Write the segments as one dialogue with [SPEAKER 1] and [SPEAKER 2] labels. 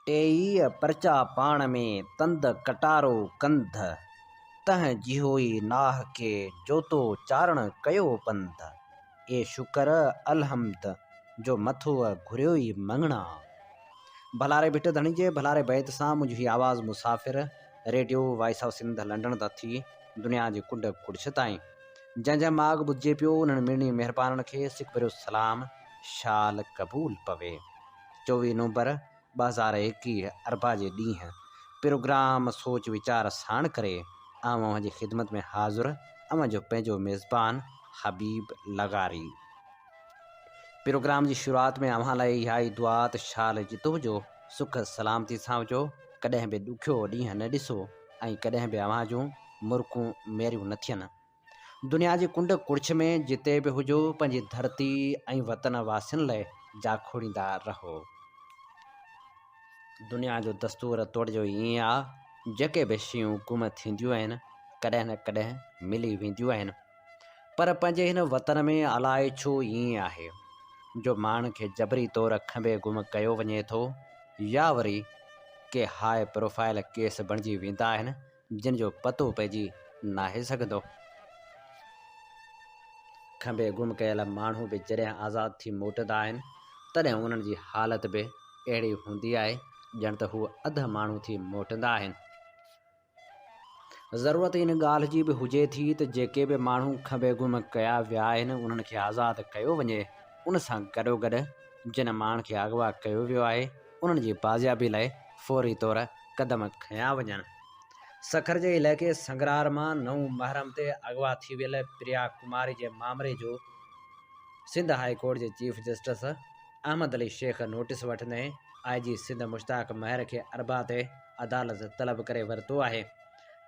[SPEAKER 1] ٽيئي پرچا پاڻ ۾، تند ڪٽارو ڪنڌ، تنهن جيهوئي ناهه ڪي، جوتو چارڻ ڪيو پنڌ. اي شڪر الحمد، جو مٿوء گهريوئي مڱڻا. ڀلاري ڀٽ ڌڻي جي ڀلاري بيت سان منهنجو هي آواز مسافر radio voice of Sindh London تان ٿي دنيا جي ڪنڊ ڪڙڇ تائين جنهن جنهن ماڳ ٻڌجي پيو انهن مڙني مهربانن کي سڪ ڀريو سلام شال قبول پوي. 24 نومبر 2021 اربع جي ڏينهن پروگرام سوچ ويچار ساڻ ڪري آئون اوهان جي خدمت ۾ حاضر اوهان جو پنهنجو ميزبان حبيب لغاري. پروگرام جي شروعات ۾ اوهان لاء اها ئي دعا ته شال جت هجو سک سلامتي سان هجو ڪڏهن به ڏکيو ڏينهن نه ڏسو ۽ ڪڏهن به اوهان جون مرڪون ميريون نه ٿين. دنيا جي ڪنڊ ڪڙڇ ۾ جتي به هجو پنهنجي ڌرتي ۽ وطن واسين لئه جاکوڙيندا رهو. دنيا جو دستور توڙجو ائين آ جيڪي به شيون گم ٿينديون آهن ڪڏهن نه ڪڏهن ملي وينديون آهن پر پنهنجي هن وطن ۾ الائي ڇو ائين آهي جو ماڻهن کي جبري طور کنڀي گم ڪيو وڃي ٿو يا وري ڪي هاء پروفائيل ڪيس بڻجي ويندا آهن جن جو پتو پئجي ناهي سگهندو. کنڀي گم ڪيل ماڻهو به جڏهن آزاد ٿي موٽندا آهن، تڏهن انهن جي حالت به اهڙي هوندي آهي، ڄڻ ته هو اڌ ماڻهو ٿي موٽندا آهن. ضرورت ان ڳالهه جي به هجي ٿي ته جيڪي به ماڻهو کنڀي گم ڪيا ويا آهن، انهن کي آزاد ڪيو وڃي. ان سان گڏوگڏ جن ماڻهن کي اغوا ڪيو ويو آهي، انهن جي بازيابي لاء فوري طور قدم کنيا وڃن. سکر جي علائقي سنگرار مان نو محرم تي اغوا ٿي ويل پريا ڪماري جي مامري جو سنڌ هاء ڪورٽ جي chief justice Ahmed Ali Shaikh notice وٺندي آء جي سنڌ مشتاق مهر کي اربع تي عدالت طلب ڪري ورتو آهي.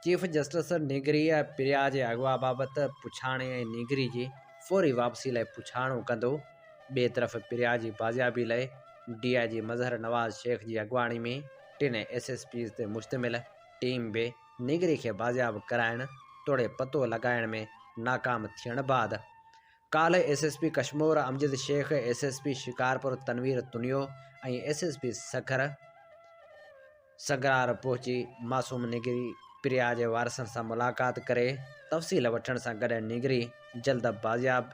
[SPEAKER 1] چيف جسٽس نينگري پريا جي اغوا بابت پڇاڻي ۽ نينگري جي فوري واپسي لاء پڇاڻو ڪندو. ٻئي طرف پريا جي بازيابي لاء ڊي I جي مظهر نواز شيخ جي اڳواڻي ۾ ٽن ايس ايس پيز تي مشتمل ٽيم به نينگري کي بازياب ڪرائڻ توڙي پتو لڳائڻ ۾ ناڪام ٿيڻ بعد ڪالهه S S P Kashmore Amjad Shaikh, S S P Shikarpur Tanveer Tunio ۽ S S P Sukkur Sanghar پهچي معصوم نينگري پريا جي وارثن سان ملاقات ڪري تفصيل وٺڻ سان گڏ نينگري جلد بازياب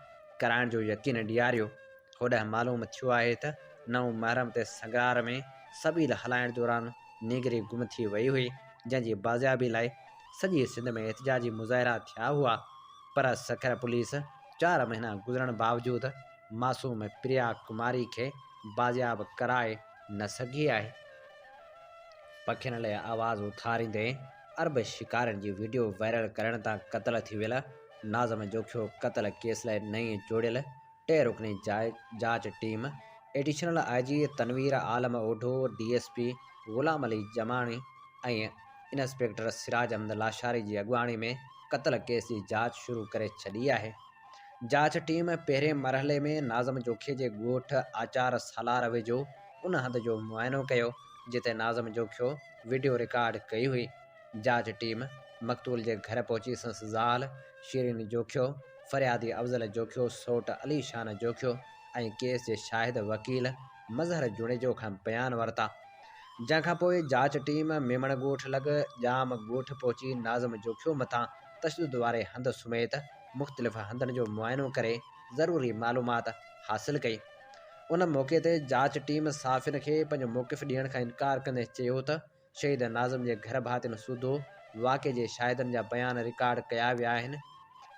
[SPEAKER 1] ڪرائڻ جو يقين ڏياريو. هوڏانهن معلوم ٿيو آهي ته نو محرم تي سنگرار ۾ سبيل هلائڻ دوران نينگري گم ٿي وئي هئي، جنهن جي بازيابي لاء سڄي سنڌ ۾ احتجاجي مظاهرا ٿيا هئا پر سکر پوليس چار مهينا گذرڻ باوجود معصوم پريا ڪماري کي بازياب ڪرائي نه سگهي آهي. پکين لاء آواز اٿاريندي عرب شڪارين جي وڊيو وائرل ڪرڻ تان قتل ٿي ويل ناظم جوکيو قتل ڪيس لاء نئين جوڙيل ٽي رڪني جاچ team additional I G Tanveer Alam Odho, D S P Ghulam Ali Jamani ۽ inspector Siraj Ahmed Lashari جي اڳواڻي ۾ قتل ڪيس جي جاچ شروع ڪري ڇڏي آهي. جاچ ٽيم پهرين مرحلي ۾ ناظم جوکي جي ڳوٺ آچار سالار ويجهو ان هنڌ جو معائنو ڪيو جتي ناظم جوکيو وڊيو رڪارڊ ڪئي هئي. جاچ ٽيم مقتول جي گهر پهچي سندس زال شيرين جوکيو، فريادي افضل جوکيو، سئوٽ علي شان جوکيو ۽ ڪيس جي شاهد وڪيل مظهر جوڻيجو کان بيان ورتا. جنهن کان پوء جاچ ٽيم ميمڻ ڳوٺ لڳ ڄام ڳوٺ پهچي ناظم جوکيو مٿان تشدد واري هنڌ سميت مختلف هنڌن جو معائنو ڪري ضروري معلومات حاصل ڪئي. ان موقعي تي جاچ ٽيم صحافين کي پنهنجو موقف ڏيڻ کان انڪار ڪندي چيو ته شهيد ناظم جي گهر ڀاتين سوڌو واقعي جي شاهدن جا بيان رڪارڊ ڪيا ويا آهن،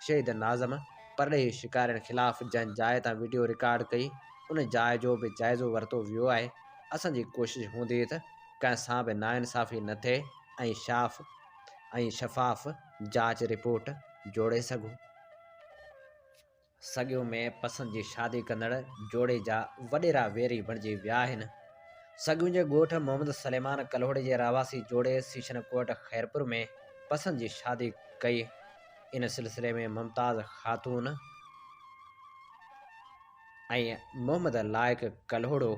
[SPEAKER 1] شهيد ناظم پرڏيهي شڪارين خلاف جنهن جاء تان وڊيو رڪارڊ ڪئي ان جاء جو به جائزو ورتو ويو آهي، اسان جي ڪوشش هوندي ته ڪنهن سان به ناانصافي نه ٿئي ۽ شاف ۽ شفاف جاچ رپورٽ جوڙي سگهون. سڳيون ۾ پسند جي شادي ڪندڙ جوڙي جا وڏيرا ويري بڻجي ويا آهن. سڳيون جي ڳوٺ محمد سليمان ڪلهوڙي جي رهواسي جوڙي سيشن ڪورٽ خيرپور ۾ پسند جي شادي ڪئي. ان سلسلي ۾ ممتاز خاتون ۽ محمد لائق ڪلهوڙو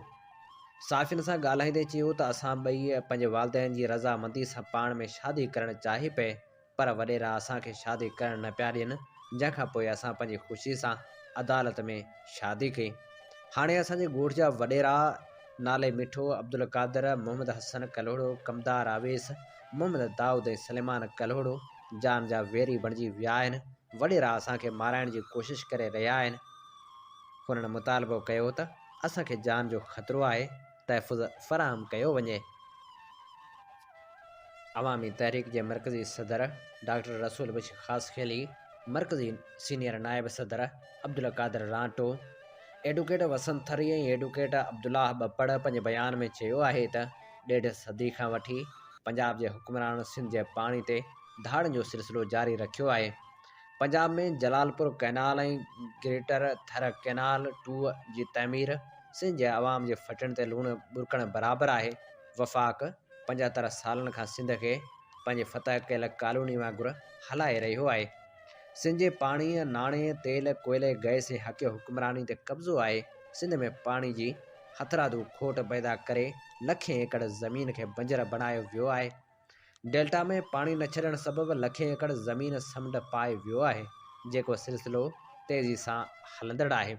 [SPEAKER 1] صحافين سان ڳالهائيندي چيو ته اسان ٻئي پنهنجي والدين جي رضامندي سان پاڻ ۾ شادي ڪرڻ چاهي پئي پر وڏيرا اسان کي شادي ڪرڻ نه پيا ڏين، جنهن کان پوء اسان پنهنجي خوشي سان عدالت ۾ شادي ڪئي. هاڻي اسان جي ڳوٺ جا وڏيرا نالي مٺو، عبدالقادر، محمد حسن ڪلهوڙو، ڪمدار اويس، محمد دائود ۽ سليمان ڪلهوڙو جان جا ويري بڻجي ويا آهن، وڏيرا اسان کي مارائڻ جي ڪوشش ڪري رهيا آهن. هنن مطالبو ڪيو ته اسان کي جان جو خطرو آهي، تحفظ فراهم ڪيو وڃي. عوامي تحريڪ جي مرڪزي صدر ڊاڪٽر رسول بخش خاصخيلي، مرڪزي سينيئر نائب صدر عبدالقادر رانٽو، ايڊوڪيٽ وسنت ٿري ۽ ايڊوڪيٽ عبدالله ٻپڙ پنهنجي بيان ۾ چيو آهي ته ڏيڍ صدي کان وٺي پنجاب جي حڪمرانن سنڌ جي پاڻي تي ڌاڙن جو سلسلو جاري رکيو آهي. Punjab ۾ Jalalpur canal ۽ greater Thar canal two جي تعمير سنڌ جي عوام جي ڦٽن تي لوڻ ٻرڪڻ برابر آهي. وفاق 75 سالن کان سنڌ کي پنهنجي فتح ڪيل ڪالوني وانگر هلائي رهيو آهي. سنڌ جي پاڻيء، ناڻي، تيل، ڪوئلي، گئس ۽ حق حڪمراني تي قبضو آهي. سنڌ ۾ پاڻي جي هٿرادو کوٽ پيدا ڪري لکين ايڪڙ زمين کي بنجر بڻايو ويو آهي. ڊيلٽا ۾ پاڻي نه ڇڏڻ سبب لکين ايڪڙ زمين سمنڊ پائي ويو آهي، جيڪو سلسلو تيزي سان هلندڙ آهي.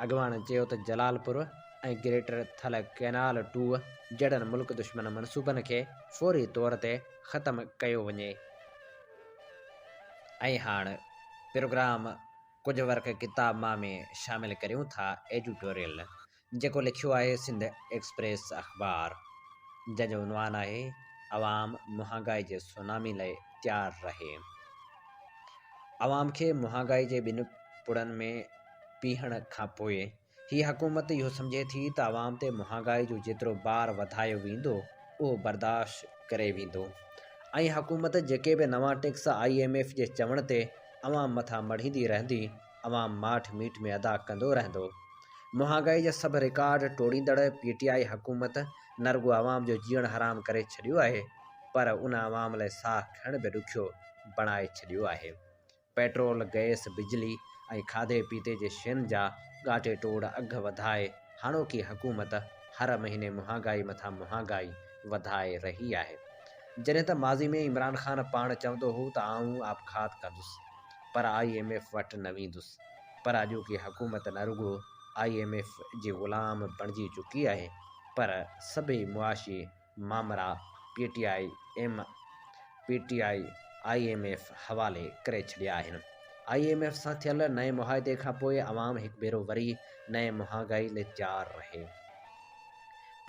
[SPEAKER 1] اڳواڻن چيو ته Jalalpur ۽ greater Thal canal two جهڙن ملڪ دشمن منصوبن کي فوري طور تي ختم ڪيو وڃي. ۽ هاڻ پروگرام ڪجهه ورق ڪتاب مان ۾ شامل ڪريون ٿا ايڊيٽوريل جيڪو لکيو آهي سنڌ ايڪسپريس اخبار جنهن جو عنوان آهي عوام مهانگائي جي سونامي لئه تيار رهي. عوام کي مهانگائي جي ٻن پڙن ۾ پيهڻ کانپوء هي حڪومت اهو سمجهي ٿي ته عوام تي مهانگائي جو جيترو بار وڌايو ويندو اهو برداشت ڪري ويندو ۽ حڪومت جيڪي به نوان ٽيڪس I M F جي چوڻ تي عوام مٿان مڙهيندي رهندي عوام ماٺ ميٺ ۾ ادا ڪندو رهندو. مهانگائي جا سڀ رڪارڊ ٽوڙيندڙ پي ٽي آء حڪومت نه رڳو عوام جو جيئڻ حرام ڪري ڇڏيو آهي پر ان عوام لاء ساهه کڻڻ به ڏکيو بڻائي ڇڏيو آهي. پيٽرول، گئس، بجلي ۽ کاڌي پيتي جي شين جا ڳاٽي ٽوڙ اگهه وڌائي هاڻوڪي حڪومت هر مهيني مهانگائي مٿان مهانگائي وڌائي رهي آهي. جڏهن ته ماضي ۾ عمران خان پاڻ چوندو هو ته آئون آپگهات ڪندس پر I M F وٽ نه ويندس پر اڄوڪي حڪومت نه رڳو I M F جي غلام بڻجي چڪي آهي پر سڀئي معاشي مامرا P T I M P T I I M F حوالي ڪري ڇڏيا آهن. I M F سان ٿيل نئين معاهدي کانپوء عوام هڪ ڀيرو وري نئين مهانگائي لئه تيار رهي.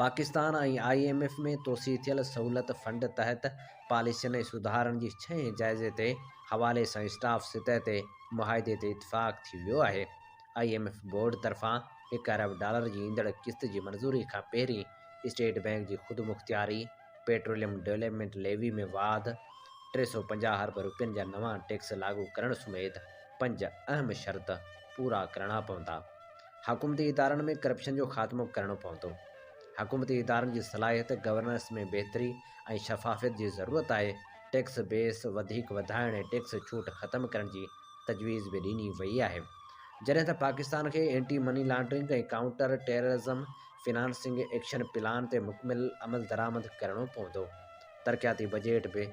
[SPEAKER 1] پاڪستان ۽ I M F ۾ توسيع ٿيل سهولت فنڊ تحت پاليسين ۽ سڌارن جي ڇهين جائزي تي حوالي سان اسٽاف سطح تي معاهدي تي اتفاق ٿي ويو آهي. I M F board طرفان هڪ ارب ڊالر جي ايندڙ قسط جي منظوري کان پهرين اسٽيٽ بئنڪ جي خودمختياري، پيٽروليم ڊولپمينٽ ليوي ۾ واڌ، 350 ارب رپين جا نوان ٽيڪس لاڳو ڪرڻ سميت پنج اهم شرط پورا ڪرڻا پوندا. حڪومتي ادارن ۾ ڪرپشن جو خاتمو ڪرڻو پوندو. حڪومتي ادارن جي صلاحيت، گورننس ۾ بهتري ۽ شفافيت جي ضرورت آهي، ٽيڪس بيس وڌيڪ وڌائڻ ۽ ٽيڪس ڇوٽ ختم ڪرڻ جي تجويز به ڏني وئي آهي. جڏهن ته پاڪستان کي anti money laundering ۽ counter terrorism financing action plan تي مڪمل عملدرآمد ڪرڻو پوندو، ترقياتي بجيٽ به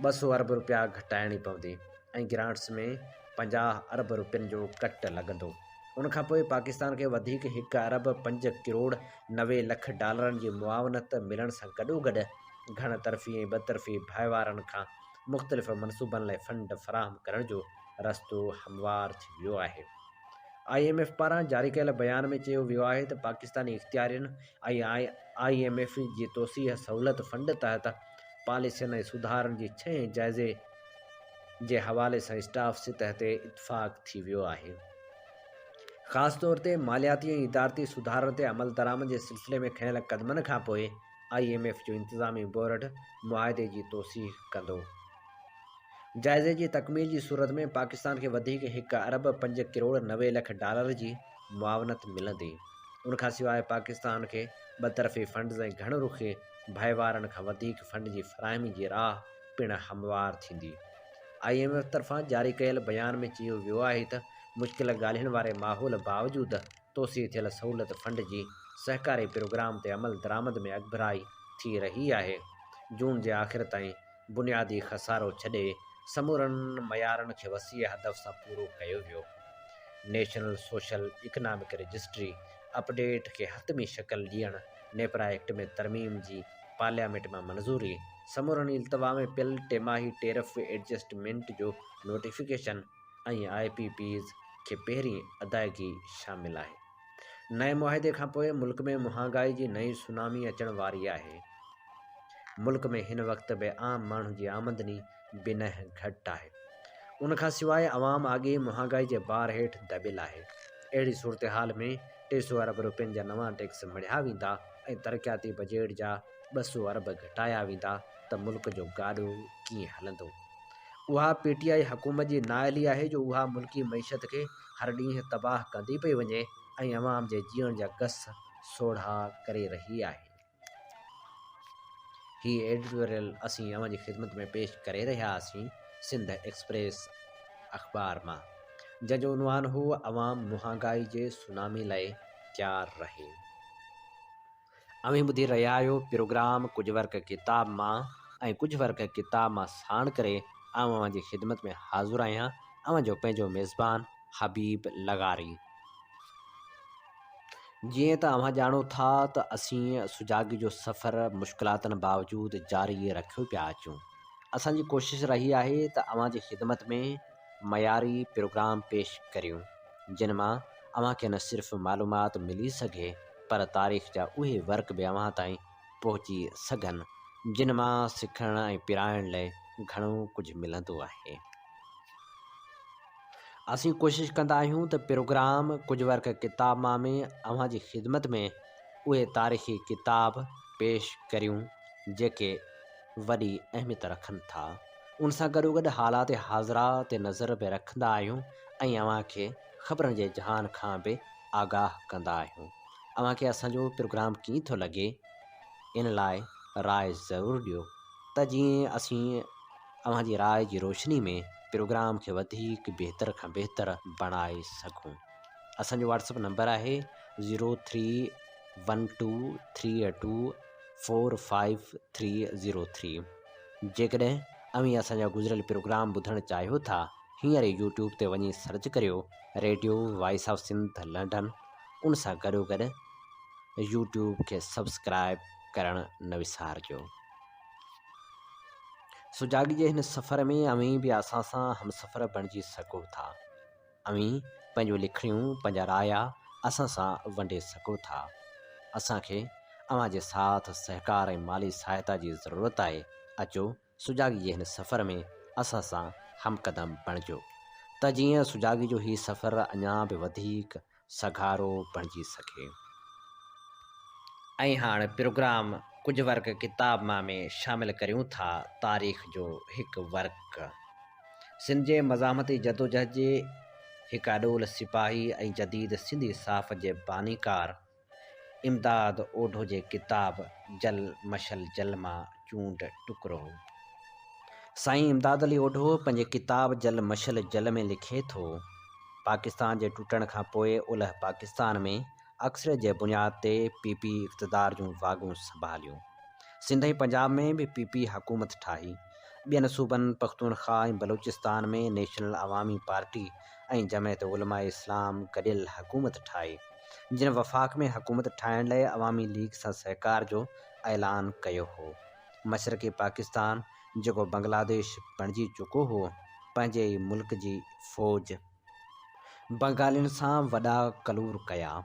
[SPEAKER 1] 200 ارب رپيا گهٽائڻي پوندي ۽ گرانٽس ۾ 50 ارب رپين جو ڪٽ لڳندو. ان کانپوء پاڪستان کي وڌيڪ هڪ ارب پنج ڪروڙ 90 لک ڊالرن جي معاونت ملڻ سان گڏوگڏ گهڻ طرفي ۽ ٻطرفي ڀائيوارن کان مختلف منصوبن لاء فنڊ فراهم ڪرڻ جو رستو هموار ٿي ويو آهي. I M F پاران جاري ڪيل بيان ۾ چيو ويو آهي ته پاڪستاني اختيارين ۽ I M F جي توسيع سهولت فنڊ تحت پاليسين ۽ سڌارن جي ڇهين جائزي جي حوالي سان اسٽاف سطح تي اتفاق ٿي ويو آهي. خاص طور تي مالياتي ۽ ادارتي سڌارن تي عملدرآمد جي سلسلي ۾ کنيل قدمن کانپوء I M F جو انتظامي بورڊ معاهدي جي توثيق ڪندو. جائزي جي تڪميل جي صورت ۾ پاڪستان کي وڌيڪ هڪ ارب پنج ڪروڙ 90 لک ڊالر جي معاونت ملندي. ان کانسواء پاڪستان کي ٻطرفي فنڊز ۽ گهڻ رخي ڀائيوارن کان وڌيڪ فنڊ جي فراهمي جي راهه پڻ هموار ٿيندي. I M F طرفان جاري ڪيل بيان ۾ چيو ويو آهي ته مشڪل ڳالهين واري ماحول باوجود توسيع ٿيل سهولت فنڊ جي سهڪاري پروگرام تي عمل درآمد ۾ اڳڀرائي ٿي رهي آهي، جون جي آخر تائين بنيادي خسارو ڇڏي سمورن معيارن کي وسيع هدف سان پورو ڪيو ويو. National social economic registry update کي حتمي شڪل ڏيڻ، نيپرا ايڪٽ ۾ ترميم جي پارليامينٽ مان منظوري، سمورن التوا ۾ پيل ٽماهي ٽيرف ايڊجسٽمينٽ جو نوٽيفڪيشن ۽ آء پي پيز کي پهرين ادائگي شامل آهي. نئين معاهدي کانپوء ملڪ ۾ مهانگائي جي نئين سونامي اچڻ واري آهي. ملڪ ۾ هن وقت به عام ماڻهو جي آمدني بنهه گهٽ آهي. ان کان سواء عوام اڳي ئي مهانگائي جي بار هيٺ دٻيل آهي. اهڙي صورتحال ۾ 300 ارب روپين جا نوان ٽيڪس مڙهيا ويندا ۽ ترقياتي بجيٽ جا 200 ارب گهٽايا ويندا ته ملڪ جو گاڏو ڪيئن هلندو؟ اها پي ٽي آء حڪومت جي نااهلي آهي جو اها ملڪي معيشت کي هر ڏينهن تباهه ڪندي پئي وڃي ۽ عوام جي جيئڻ جا گس سوڙها ڪري رهي آهي. هي ايڊيٽوريل اسين اوهان جي خدمت ۾ پيش ڪري رهيا هئاسين سنڌ ايڪسپريس اخبار مان جنهن جو عنوان هو عوام مهانگائي جي سونامي لئه تيار رهي. اوهين ٻڌي رهيا آهيو پروگرام ڪجهه ورق ڪتاب مان ۽ ڪجهه ورق ڪتاب مان ساڻ ڪري آئون اوهان جي خدمت ۾ حاضر آهيان اوهان جو پنهنجو ميزبان حبيب لغاري. جيئن ته اوهان ڄاڻو ٿا ته اسين سجاڳي جو سفر مشڪلاتن باوجود جاري رکيو پيا اچون. اسان جي ڪوشش رهي آهي ته اوهان جي خدمت ۾ معياري پروگرام پيش ڪريون. جن مان اوهان کي نه صرف معلومات ملي سگهي پر تاريخ جا اهي ورق به اوهان تائين پهچي سگهن جن مان سکڻ ۽ پرائڻ لئه گهڻو ڪجهه ملندو آهي. اسين ڪوشش ڪندا آهيون ته پروگرام ڪجهه ورق ڪتاب مان ۾ اوهان جي خدمت ۾ اهي تاريخي ڪتاب پيش ڪريون جيڪي وڏي اهميت رکن ٿا. ان سان گڏوگڏ حالات حاضره تي نظر به رکندا آهيون ۽ اوهان کي خبرن جي جهان کان به آگاهه ڪندا آهيون. اوهان کي اسان جو پروگرام ڪيئن ٿو لڳي ان لاء راء ضرور ڏيو ته جيئن اسين اوهان جي راء جي روشني ۾ پروگرام کي وڌيڪ بهتر کان بهتر بڻائي سگهون. اسان جو واٽس اپ نمبر آهي zero three one two three two four five three zero three جيڪڏهن اوهين اسان جا گذريل پروگرام ٻڌڻ چاهيو ٿا هينئر ئي يوٽيوب تي وڃي سرچ ڪريو radio voice of Sindh London ان سان گڏوگڏ يوٽيوب کي سبسڪرائب ڪرڻ نه وسارجو. سجاڳي جي هن سفر ۾ اوهين به اسان سان همسفر بڻجي سگهو ٿا. اوهين پنهنجون لکڻيون، پنهنجا رايا اسان سان ونڊي سگهو ٿا. اسان کي اوهان جي ساٿ، سهڪار ۽ مالي سهائتا جي ضرورت آهي. اچو سجاڳي جي هن سفر ۾ اسان سان هم قدم بڻجو ته جيئن سجاڳي جو هي سفر اڃا به وڌيڪ سگهارو بڻجي سگهي. ۽ هاڻ پروگرام ڪجهه ورق ڪتاب مان ۾ شامل ڪريون ٿا تاريخ جو هڪ ورق سنڌ جي مزاحمتي جدوجهد جي هڪ اڏول سپاهي ۽ جديد سنڌي صحافت جي بانيڪار امداد اوڍو جي ڪتاب جل مشعل جل مان چونڊ ٽڪرو. سائين امداد علي اوڍو پنهنجي ڪتاب جل مشعل جل ۾ لکي ٿو، پاڪستان جي ٽٽڻ کان پوء اولهه پاڪستان ۾ اڪثريت جي بنياد تي پي پي اقتدار جون واڳون سنڀاليون. سنڌ ۽ پنجاب ۾ به پي پي حڪومت ٺاهي. ٻين صوبن پختونخواهه ۽ بلوچستان ۾ نيشنل عوامي پارٽي ۽ جمعيت علماء اسلام گڏيل حڪومت ٺاهي، جن وفاق ۾ حڪومت ٺاهڻ لئه عوامي ليگ سان سهڪار جو اعلان ڪيو هو. مشرقي پاڪستان جيڪو بنگلاديش بڻجي چڪو هو، پنهنجي ئي ملڪ جي فوج بنگالين سان وڏا ڪلور ڪيا.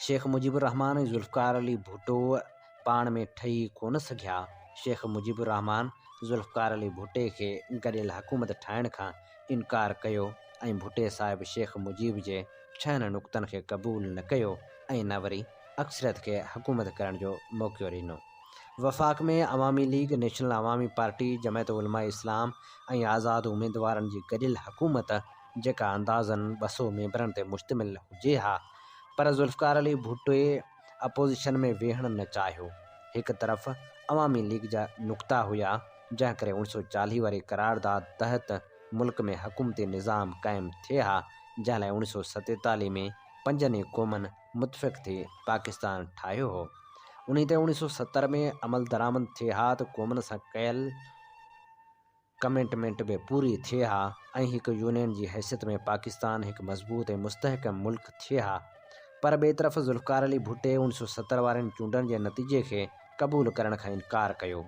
[SPEAKER 1] شيخ مجيب الرحمان ۽ ذوالفقار علي ڀٽو پاڻ ۾ ٺهي ڪونه سگهيا. شيخ مجيب الرحمان ذوالفقار علي ڀٽي کي گڏيل حڪومت ٺاهڻ کان انڪار ڪيو ۽ ڀٽي صاحب شيخ مجيب جي ڇهن نقطن کي قبول نه ڪيو ۽ نه وري اڪثريت کي حڪومت ڪرڻ جو موقعو ڏنو. وفاق ۾ عوامي ليگ، نيشنل عوامي پارٽي، جمعيت علماء اسلام ۽ آزاد اميدوارن جي گڏيل حڪومت جيڪا اندازن 200 ميمبرن تي مشتمل هجي ها پر ذوالفقار علي ڀٽي اپوزيشن ۾ ويهڻ نه چاهيو. هڪ طرف عوامي ليگ جا نقطا هيا جنهن ڪري 1940 واري قرارداد تحت ملڪ ۾ حڪومتي نظام قائم ٿئي ها جنهن لاء 1947 ۾ پنجن ئي قومن متفق ٿي پاڪستان ٺاهيو هو. انهي تي 1970 ۾ عملدرآمد ٿئي ها ته قومن سان ڪيل ڪمٽمينٽ به پوري ٿئي ها ۽ هڪ يونين جي حيثيت ۾ پاڪستان هڪ مضبوط ۽ مستحڪم ملڪ ٿئي ها. پر ٻئي طرف ذوالفقار علي ڀٽي 1970 وارين چونڊن جي نتيجي کي قبول ڪرڻ کان انڪار ڪيو.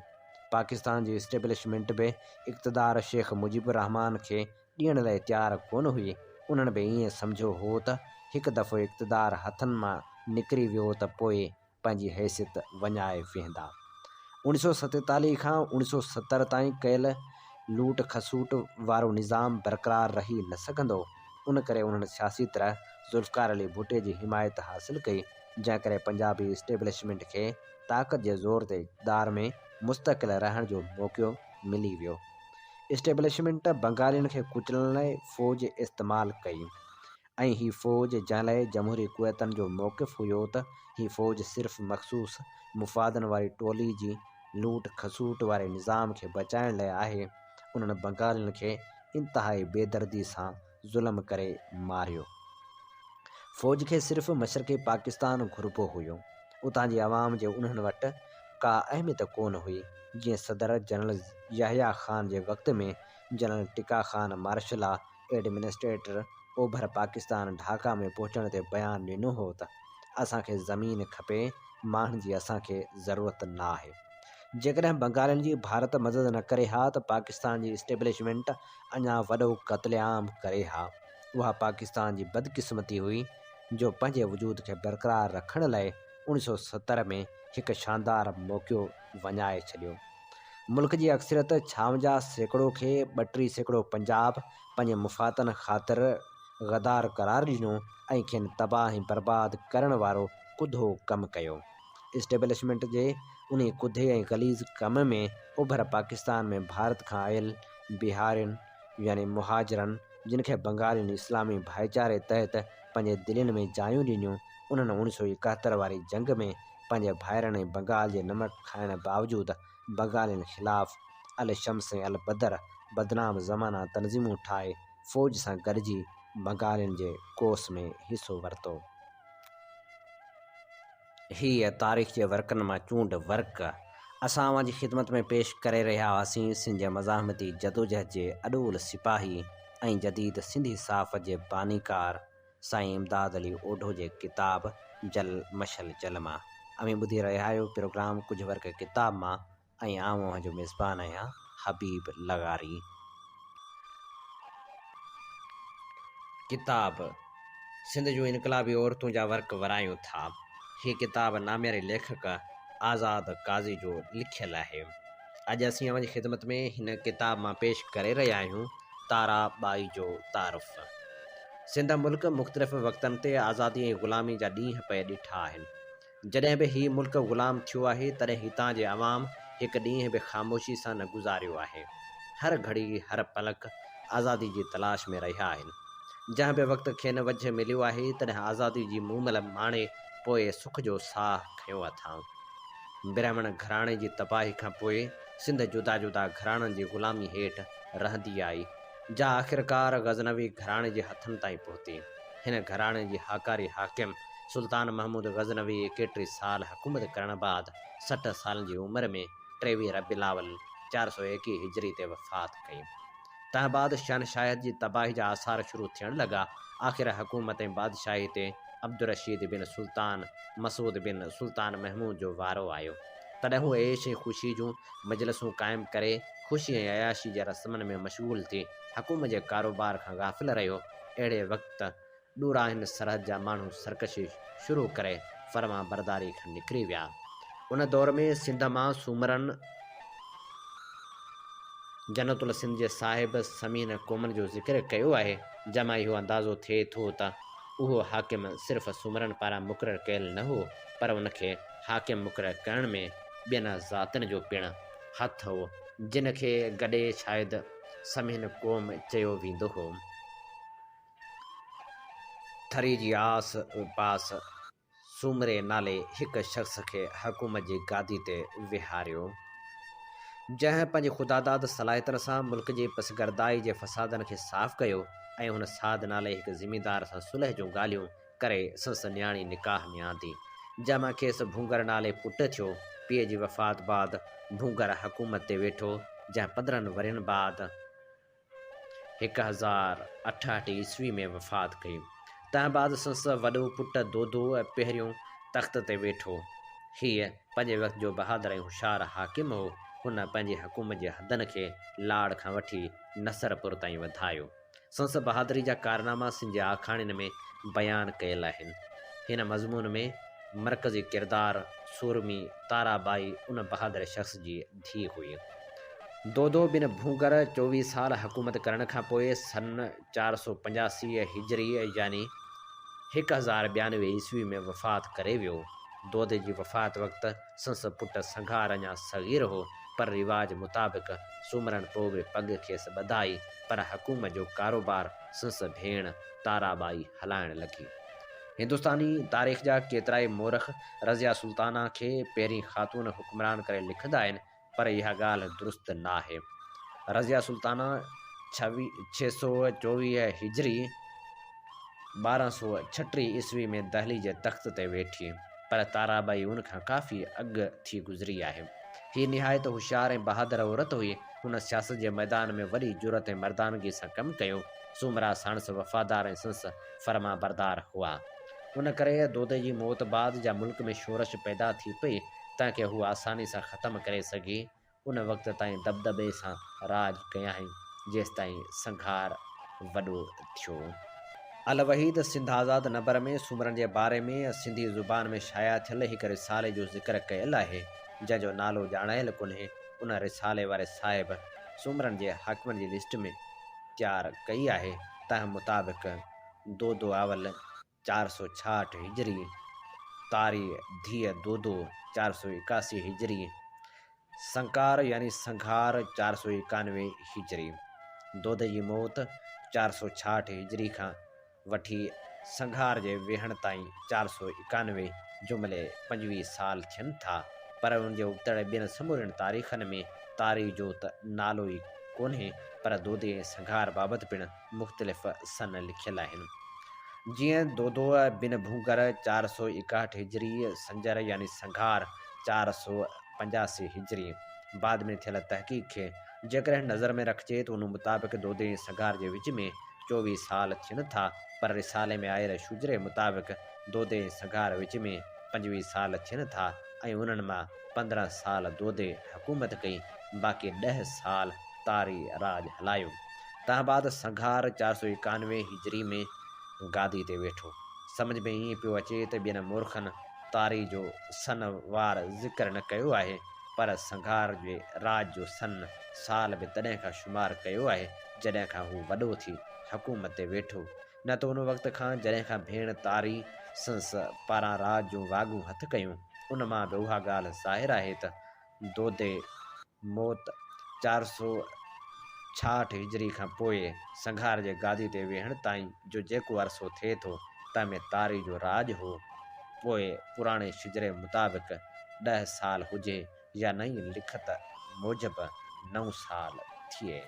[SPEAKER 1] پاڪستان جي اسٽيبلشمينٽ به اقتدار شيخ مجيب الرحمان کي ڏيڻ لاء تيار ڪونه هئي. انهن به ائين سمجهيو هو ته هڪ دفعو اقتدار هٿن مان نڪري ويو ته پوء پنهنجي حيثيت وڃائي ويهندا. 1947 کان 1970 تائين ڪيل لوٽ کسوٽ وارو نظام برقرار رهي نه سگهندو، ان ڪري انهن سياسي طرح ذوالفقار علي ڀٽي جي حمايت حاصل ڪئي، جنهن ڪري پنجابي اسٽيبلشمينٽ کي طاقت جي زور تي اقتدار ۾ مستقل رهڻ جو موقعو ملي ويو. اسٽيبلشمينٽ بنگالين کي ڪچلڻ لاء فوج استعمال ڪئي. ۽ هي فوج جنهن لاء جمهوري قوتن جو موقف هيو ته هي فوج صرف مخصوص مفادن واري ٽولي جي لوٽ کسوٽ واري نظام کي بچائڻ لاء آهي، انهن بنگالين کي انتهائي بيدردي سان ظلم ڪري ماريو. فوج کي صرف مشرقي پاڪستان گهربو هيو. اتان جي عوام جي انهن وٽ ڪا اهميت ڪونه هئي. جيئن صدر جنرل يحيٰ خان جي وقت ۾ general Tikka Khan martial law administrator اوڀر پاڪستان ڍاڪا ۾ پهچڻ تي بيان ڏنو هو ته اسان کي زمين کپي، ماڻهن جي اسان کي ضرورت نه آهي. جيڪڏهن بنگالين جي ڀارت مدد نه ڪري ها ته پاڪستان جي اسٽيبلشمينٽ اڃا وڏو قتل عام ڪري ها. اها پاڪستان جي بدقسمتي هئي جو پنهنجي وجود کي برقرار رکڻ لاء 1970 ۾ هڪ شاندار موقعو وڃائي ڇڏيو. ملڪ جي اڪثريت 56% کي 32% پنجاب پنهنجي مفادن خاطر غدار قرار ڏنو ۽ کين تباهه ۽ برباد ڪرڻ وارو ڪڌو ڪم ڪيو. اسٽيبلشمينٽ جي انهي ڪڌي ۽ غليظ ڪم ۾ اوڀر پاڪستان ۾ ڀارت کان آيل بهارين يعني مهاجرن جن کي بنگالين اسلامي ڀائيچاري تحت پنهنجي دلين ۾ جايون ڏنيون انهن 1971 واري جنگ ۾ پنهنجي ڀائرن ۽ بنگال جي نمڪ کائڻ باوجود بنگالين خلاف الشمس ۽ البدر بدنام زمانه تنظيمون ٺاهي فوج سان گڏجي بنگالين جي ڪوس ۾ حصو ورتو. هيء تاريخ جي ورقن مان چونڊ ورق اسان اوهان جي خدمت ۾ پيش ڪري رهيا هئاسين. سنڌ جي مزاحمتي جدوجهد جي اڏول سپاهي ۽ جديد سنڌي صحافت جي بانيڪار سائين امداد علي اوڍو جي ڪتاب جل مشعل جل مان. اوهين ٻڌي رهيا آهيو پروگرام ڪجهه ورق ڪتاب مان ۽ آئون اوهان جو ميزبان آهيان حبيب لغاري. ڪتاب سنڌ جون انقلابي عورتون جا ورق ورايون ٿا. هي ڪتاب نامياري ليکڪ آزاد قاضي جو لکيل آهي. اڄ اسين اوهان جي خدمت ۾ هن ڪتاب مان پيش ڪري رهيا آهيون تارا ٻائي جو تعارف. سنڌ ملڪ مختلف وقتن تي آزادي ۽ غلامي جا ڏينهن پئي ڏٺا آهن. جڏهن به هي ملڪ غلام ٿيو آهي، تڏهن هتان جي عوام هڪ ڏينهن به خاموشي سان نه گذاريو آهي. هر گهڙي، هر پلڪ آزادي جي تلاش ۾ رهيا آهن. جنهن به وقت کين وجهه مليو آهي، تڏهن آزادي جي مومل ماڻي پوء سک جو ساهه کنيو اٿائون. برهمڻ گهراڻي جي تباهي کان پوء سنڌ جدا جدا گهراڻن جي غلامي هيٺ رهندي آئي، جا آخرڪار غزنوي گهراڻي جي هٿن تائين پهتي. هن گهراڻي جي هاڪاري حاڪم سلطان محمود غزنوي ايڪيٽري سال حڪومت ڪرڻ بعد 60 سالن جي عمر ۾ 23 ربيع الاول 421 هجري تي وفات ڪئي. تنهن بعد شهنشاهيت جي تباهي جا آثار شروع ٿيڻ لڳا. آخر حڪومت ۽ بادشاهي تي عبدالرشيد بن سلطان مسعود بن سلطان محمود جو وارو آيو. تڏهن هو عيش ۽ خوشي جون مجلسون قائم ڪري خوشي ۽ عياشي جي رسمن ۾ مشغول ٿي حڪومت جي ڪاروبار کان غافل رهيو. اهڙي وقت ڏورانهن سرحد جا ماڻهو سرڪشي شروع ڪري فرمانبرداري کان نڪري ويا. ان دور ۾ سنڌ مان سومرن، جنت السنڌ جي صاحب سمين قومن جو ذڪر ڪيو آهي، جنهن مان اهو اندازو ٿئي ٿو ته اهو حاڪم صرف سومرن پاران مقرر ڪيل نه هو، پر ان کي حاڪم مقرر ڪرڻ ۾ ٻين ذاتين جو پڻ هٿ هو، جن کي گڏي شايد سمين قوم چيو ويندو هو. ٿري جي آس پاس سومري نالي هڪ شخص کي حڪومت جي گادي تي ويهاريو، جنهن پنهنجي خداداد صلاحيتن سان ملڪ جي پسگردائي جي فسادن کي صاف ڪيو ۽ هن سعد نالي هڪ زميندار سان صلح جون ڳالهيون ڪري سندس نياڻي نڪاح ۾ آندي، جنهن مان کيس ڀونگر نالي پٽ ٿيو. پيء جي وفات بعد ڀونگر حڪومت تي ويٺو، جنهن 15 ورهين بعد 1068 عيسوي ۾ وفات ڪئي. تنهن بعد سندس وڏو پٽ دودو پهريون تخت تي ويٺو. هيء پنهنجي وقت جو بهادر ۽ هوشيار حاڪم هو. هن پنهنجي حڪومت جي حدن کي لاڙ کان وٺي نصرپور تائين وڌايو. سندس بهادري جا ڪارناما سنڌ جي آکاڻين ۾ بيان ڪيل آهن. هن مضمون ۾ مرڪزي ڪردار سورمي تارا ٻائي ان بهادر شخص جي ڌيء هئي. دودو بن ڀونگر 24 سال حڪومت ڪرڻ کان پوء سن 485 هجري يعني 1092 عيسوي ۾ وفات ڪري ويو. دودي جي وفات وقت سندس پٽ سنگهار اڃا صغير هو، پر رواج مطابق سومرن پوء به پڳ کيس ٻڌائي، پر حڪومت جو ڪاروبار سندس ڀيڻ تارا ٻائي هلائڻ لڳي. هندستاني تاريخ جا ڪيترائي مورخ رضيه سلطانه کي پهرين خاتون حڪمران ڪري لکندا آهن، پر اها ڳالهه درست ناهي. رضيه سلطانه 624 هجري، 1236 عيسوي ۾ دهلي جي تخت تي ويٺي، پر تارا ٻائي ان کان ڪافي اڳ ٿي گذري آهي. هيء نهايت هوشيار ۽ بهادر عورت هئي. هن سياست جي ميدان ۾ وڏي جرئت ۽ مردانگي سان ڪم ڪيو. سومرا ساڻس وفادار ۽ سندس فرمانبردار هئا. ان ڪري دودي جي موت بعد جا ملڪ ۾ شورش پيدا ٿي پئي، تنهن کي هوء آساني سان ختم ڪري سگهي. ان وقت تائين دٻدٻي سان راڄ ڪيائين، جيستائين سنگهار وڏو ٿيو. الوحيد سنڌ آزاد نبر ۾ سومرن جي باري ۾ سنڌي زبان ۾ شايع ٿيل هڪ رسالي جو ذڪر ڪيل آهي، جنهن جو نالو ڄاڻايل ڪونهي. ان رسالي واري صاحب سومرن جي حاڪمن جي لسٽ ۾ تيار ڪئي آهي، تنهن مطابق دودو اول 466 هجري، تاري ڌيء دودو 481 هجري، سنڪار يعني سنگهار 491 هجري، دودي جي موت 466 هجري کان وٺي سنگهار جي ويهڻ تائين 491 جملي 25 سال ٿين ٿا، پر ان جي ابتڙ ٻين سمورين تاريخن ۾ تاري جو ته نالو ئي ڪونهي، پر دودي ۽ سنگهار بابت پڻ مختلف سن لکيل آهن. جيئن دودو بن ڀونگر 461 هجري، سنجر يعني سنگهار 485 هجري. بعد ۾ ٿيل تحقيق کي جيڪڏهن نظر ۾ رکجي ته ان مطابق دودي ۽ سنگهار جي وچ ۾ 24 سال ٿين ٿا، پر رسالي ۾ آيل شجري مطابق دودي ۽ سنگهار وچ ۾ 25 سال ٿين ٿا ۽ انهن مان 15 سال دودي حڪومت ڪئي، باقي ڏهه سال تاري راڄ هلايو. تنهن بعد سنگهار 491 هجري ۾ گادي تي ويٺو. سمجهه ۾ ائين پيو اچي ته ٻين مورخن تاري جو سن وار ذڪر نه ڪيو آهي، پر سنگهار جي راڄ جو سن سال به تڏهن کان شمار ڪيو آهي، جڏهن کان هو وڏو ٿي حڪومت تي ويٺو، نه ته ان وقت کان جڏهن کان ڀيڻ تاري سندس پاران راڄ جون واڳون هٿ ڪيون. ان مان به اها ڳالهه ظاهر آهي ته دودي موت 466 هجري کان پوء سنگهار جي گادي تي ويهڻ تائين جو جيڪو عرصو ٿئي ٿو، تنهن ۾ تاري جو راڄ هو. پوء پراڻي شجري مطابق ڏهه سال هجي يا نئين لکت موجب نو سال ٿئي.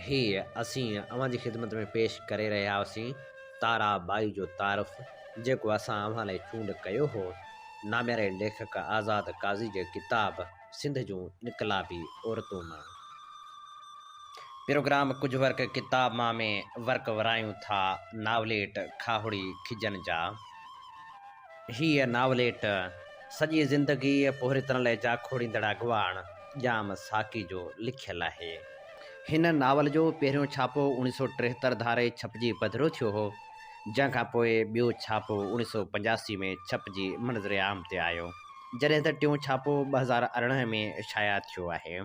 [SPEAKER 1] هيء اسين اوهان جي خدمت ۾ پيش ڪري رهيا هئاسين تارا ٻائي جو تعارف، جيڪو اسان اوهان لاء چونڊ ڪيو هو، نامياري ليکڪ آزاد قاضي جي ڪتاب سنڌ جون انقلابي عورتون مان. پروگرام ڪجهه ورق ڪتاب مان ۾ ورق ورايون ٿا ناوليٽ کاهوڙي کجن جا. هيء ناوليٽ سڄي زندگي پورهيتن لاء جاکوڙيندڙ اڳواڻ ڄام ساقي جو لکيل آهي. هن ناول جو پهريون ڇاپو اوڻيهه سؤ ٽيهتر ڌاري ڇپجي پڌرو ٿيو هو، جنهن کان پوء ٻيو ڇاپو اوڻيهه سؤ پنجاسي ۾ ڇپجي منظر عام تي آيو، جڏهن ته ٽيون ڇاپو 2018 ۾ شايع ٿيو آهي.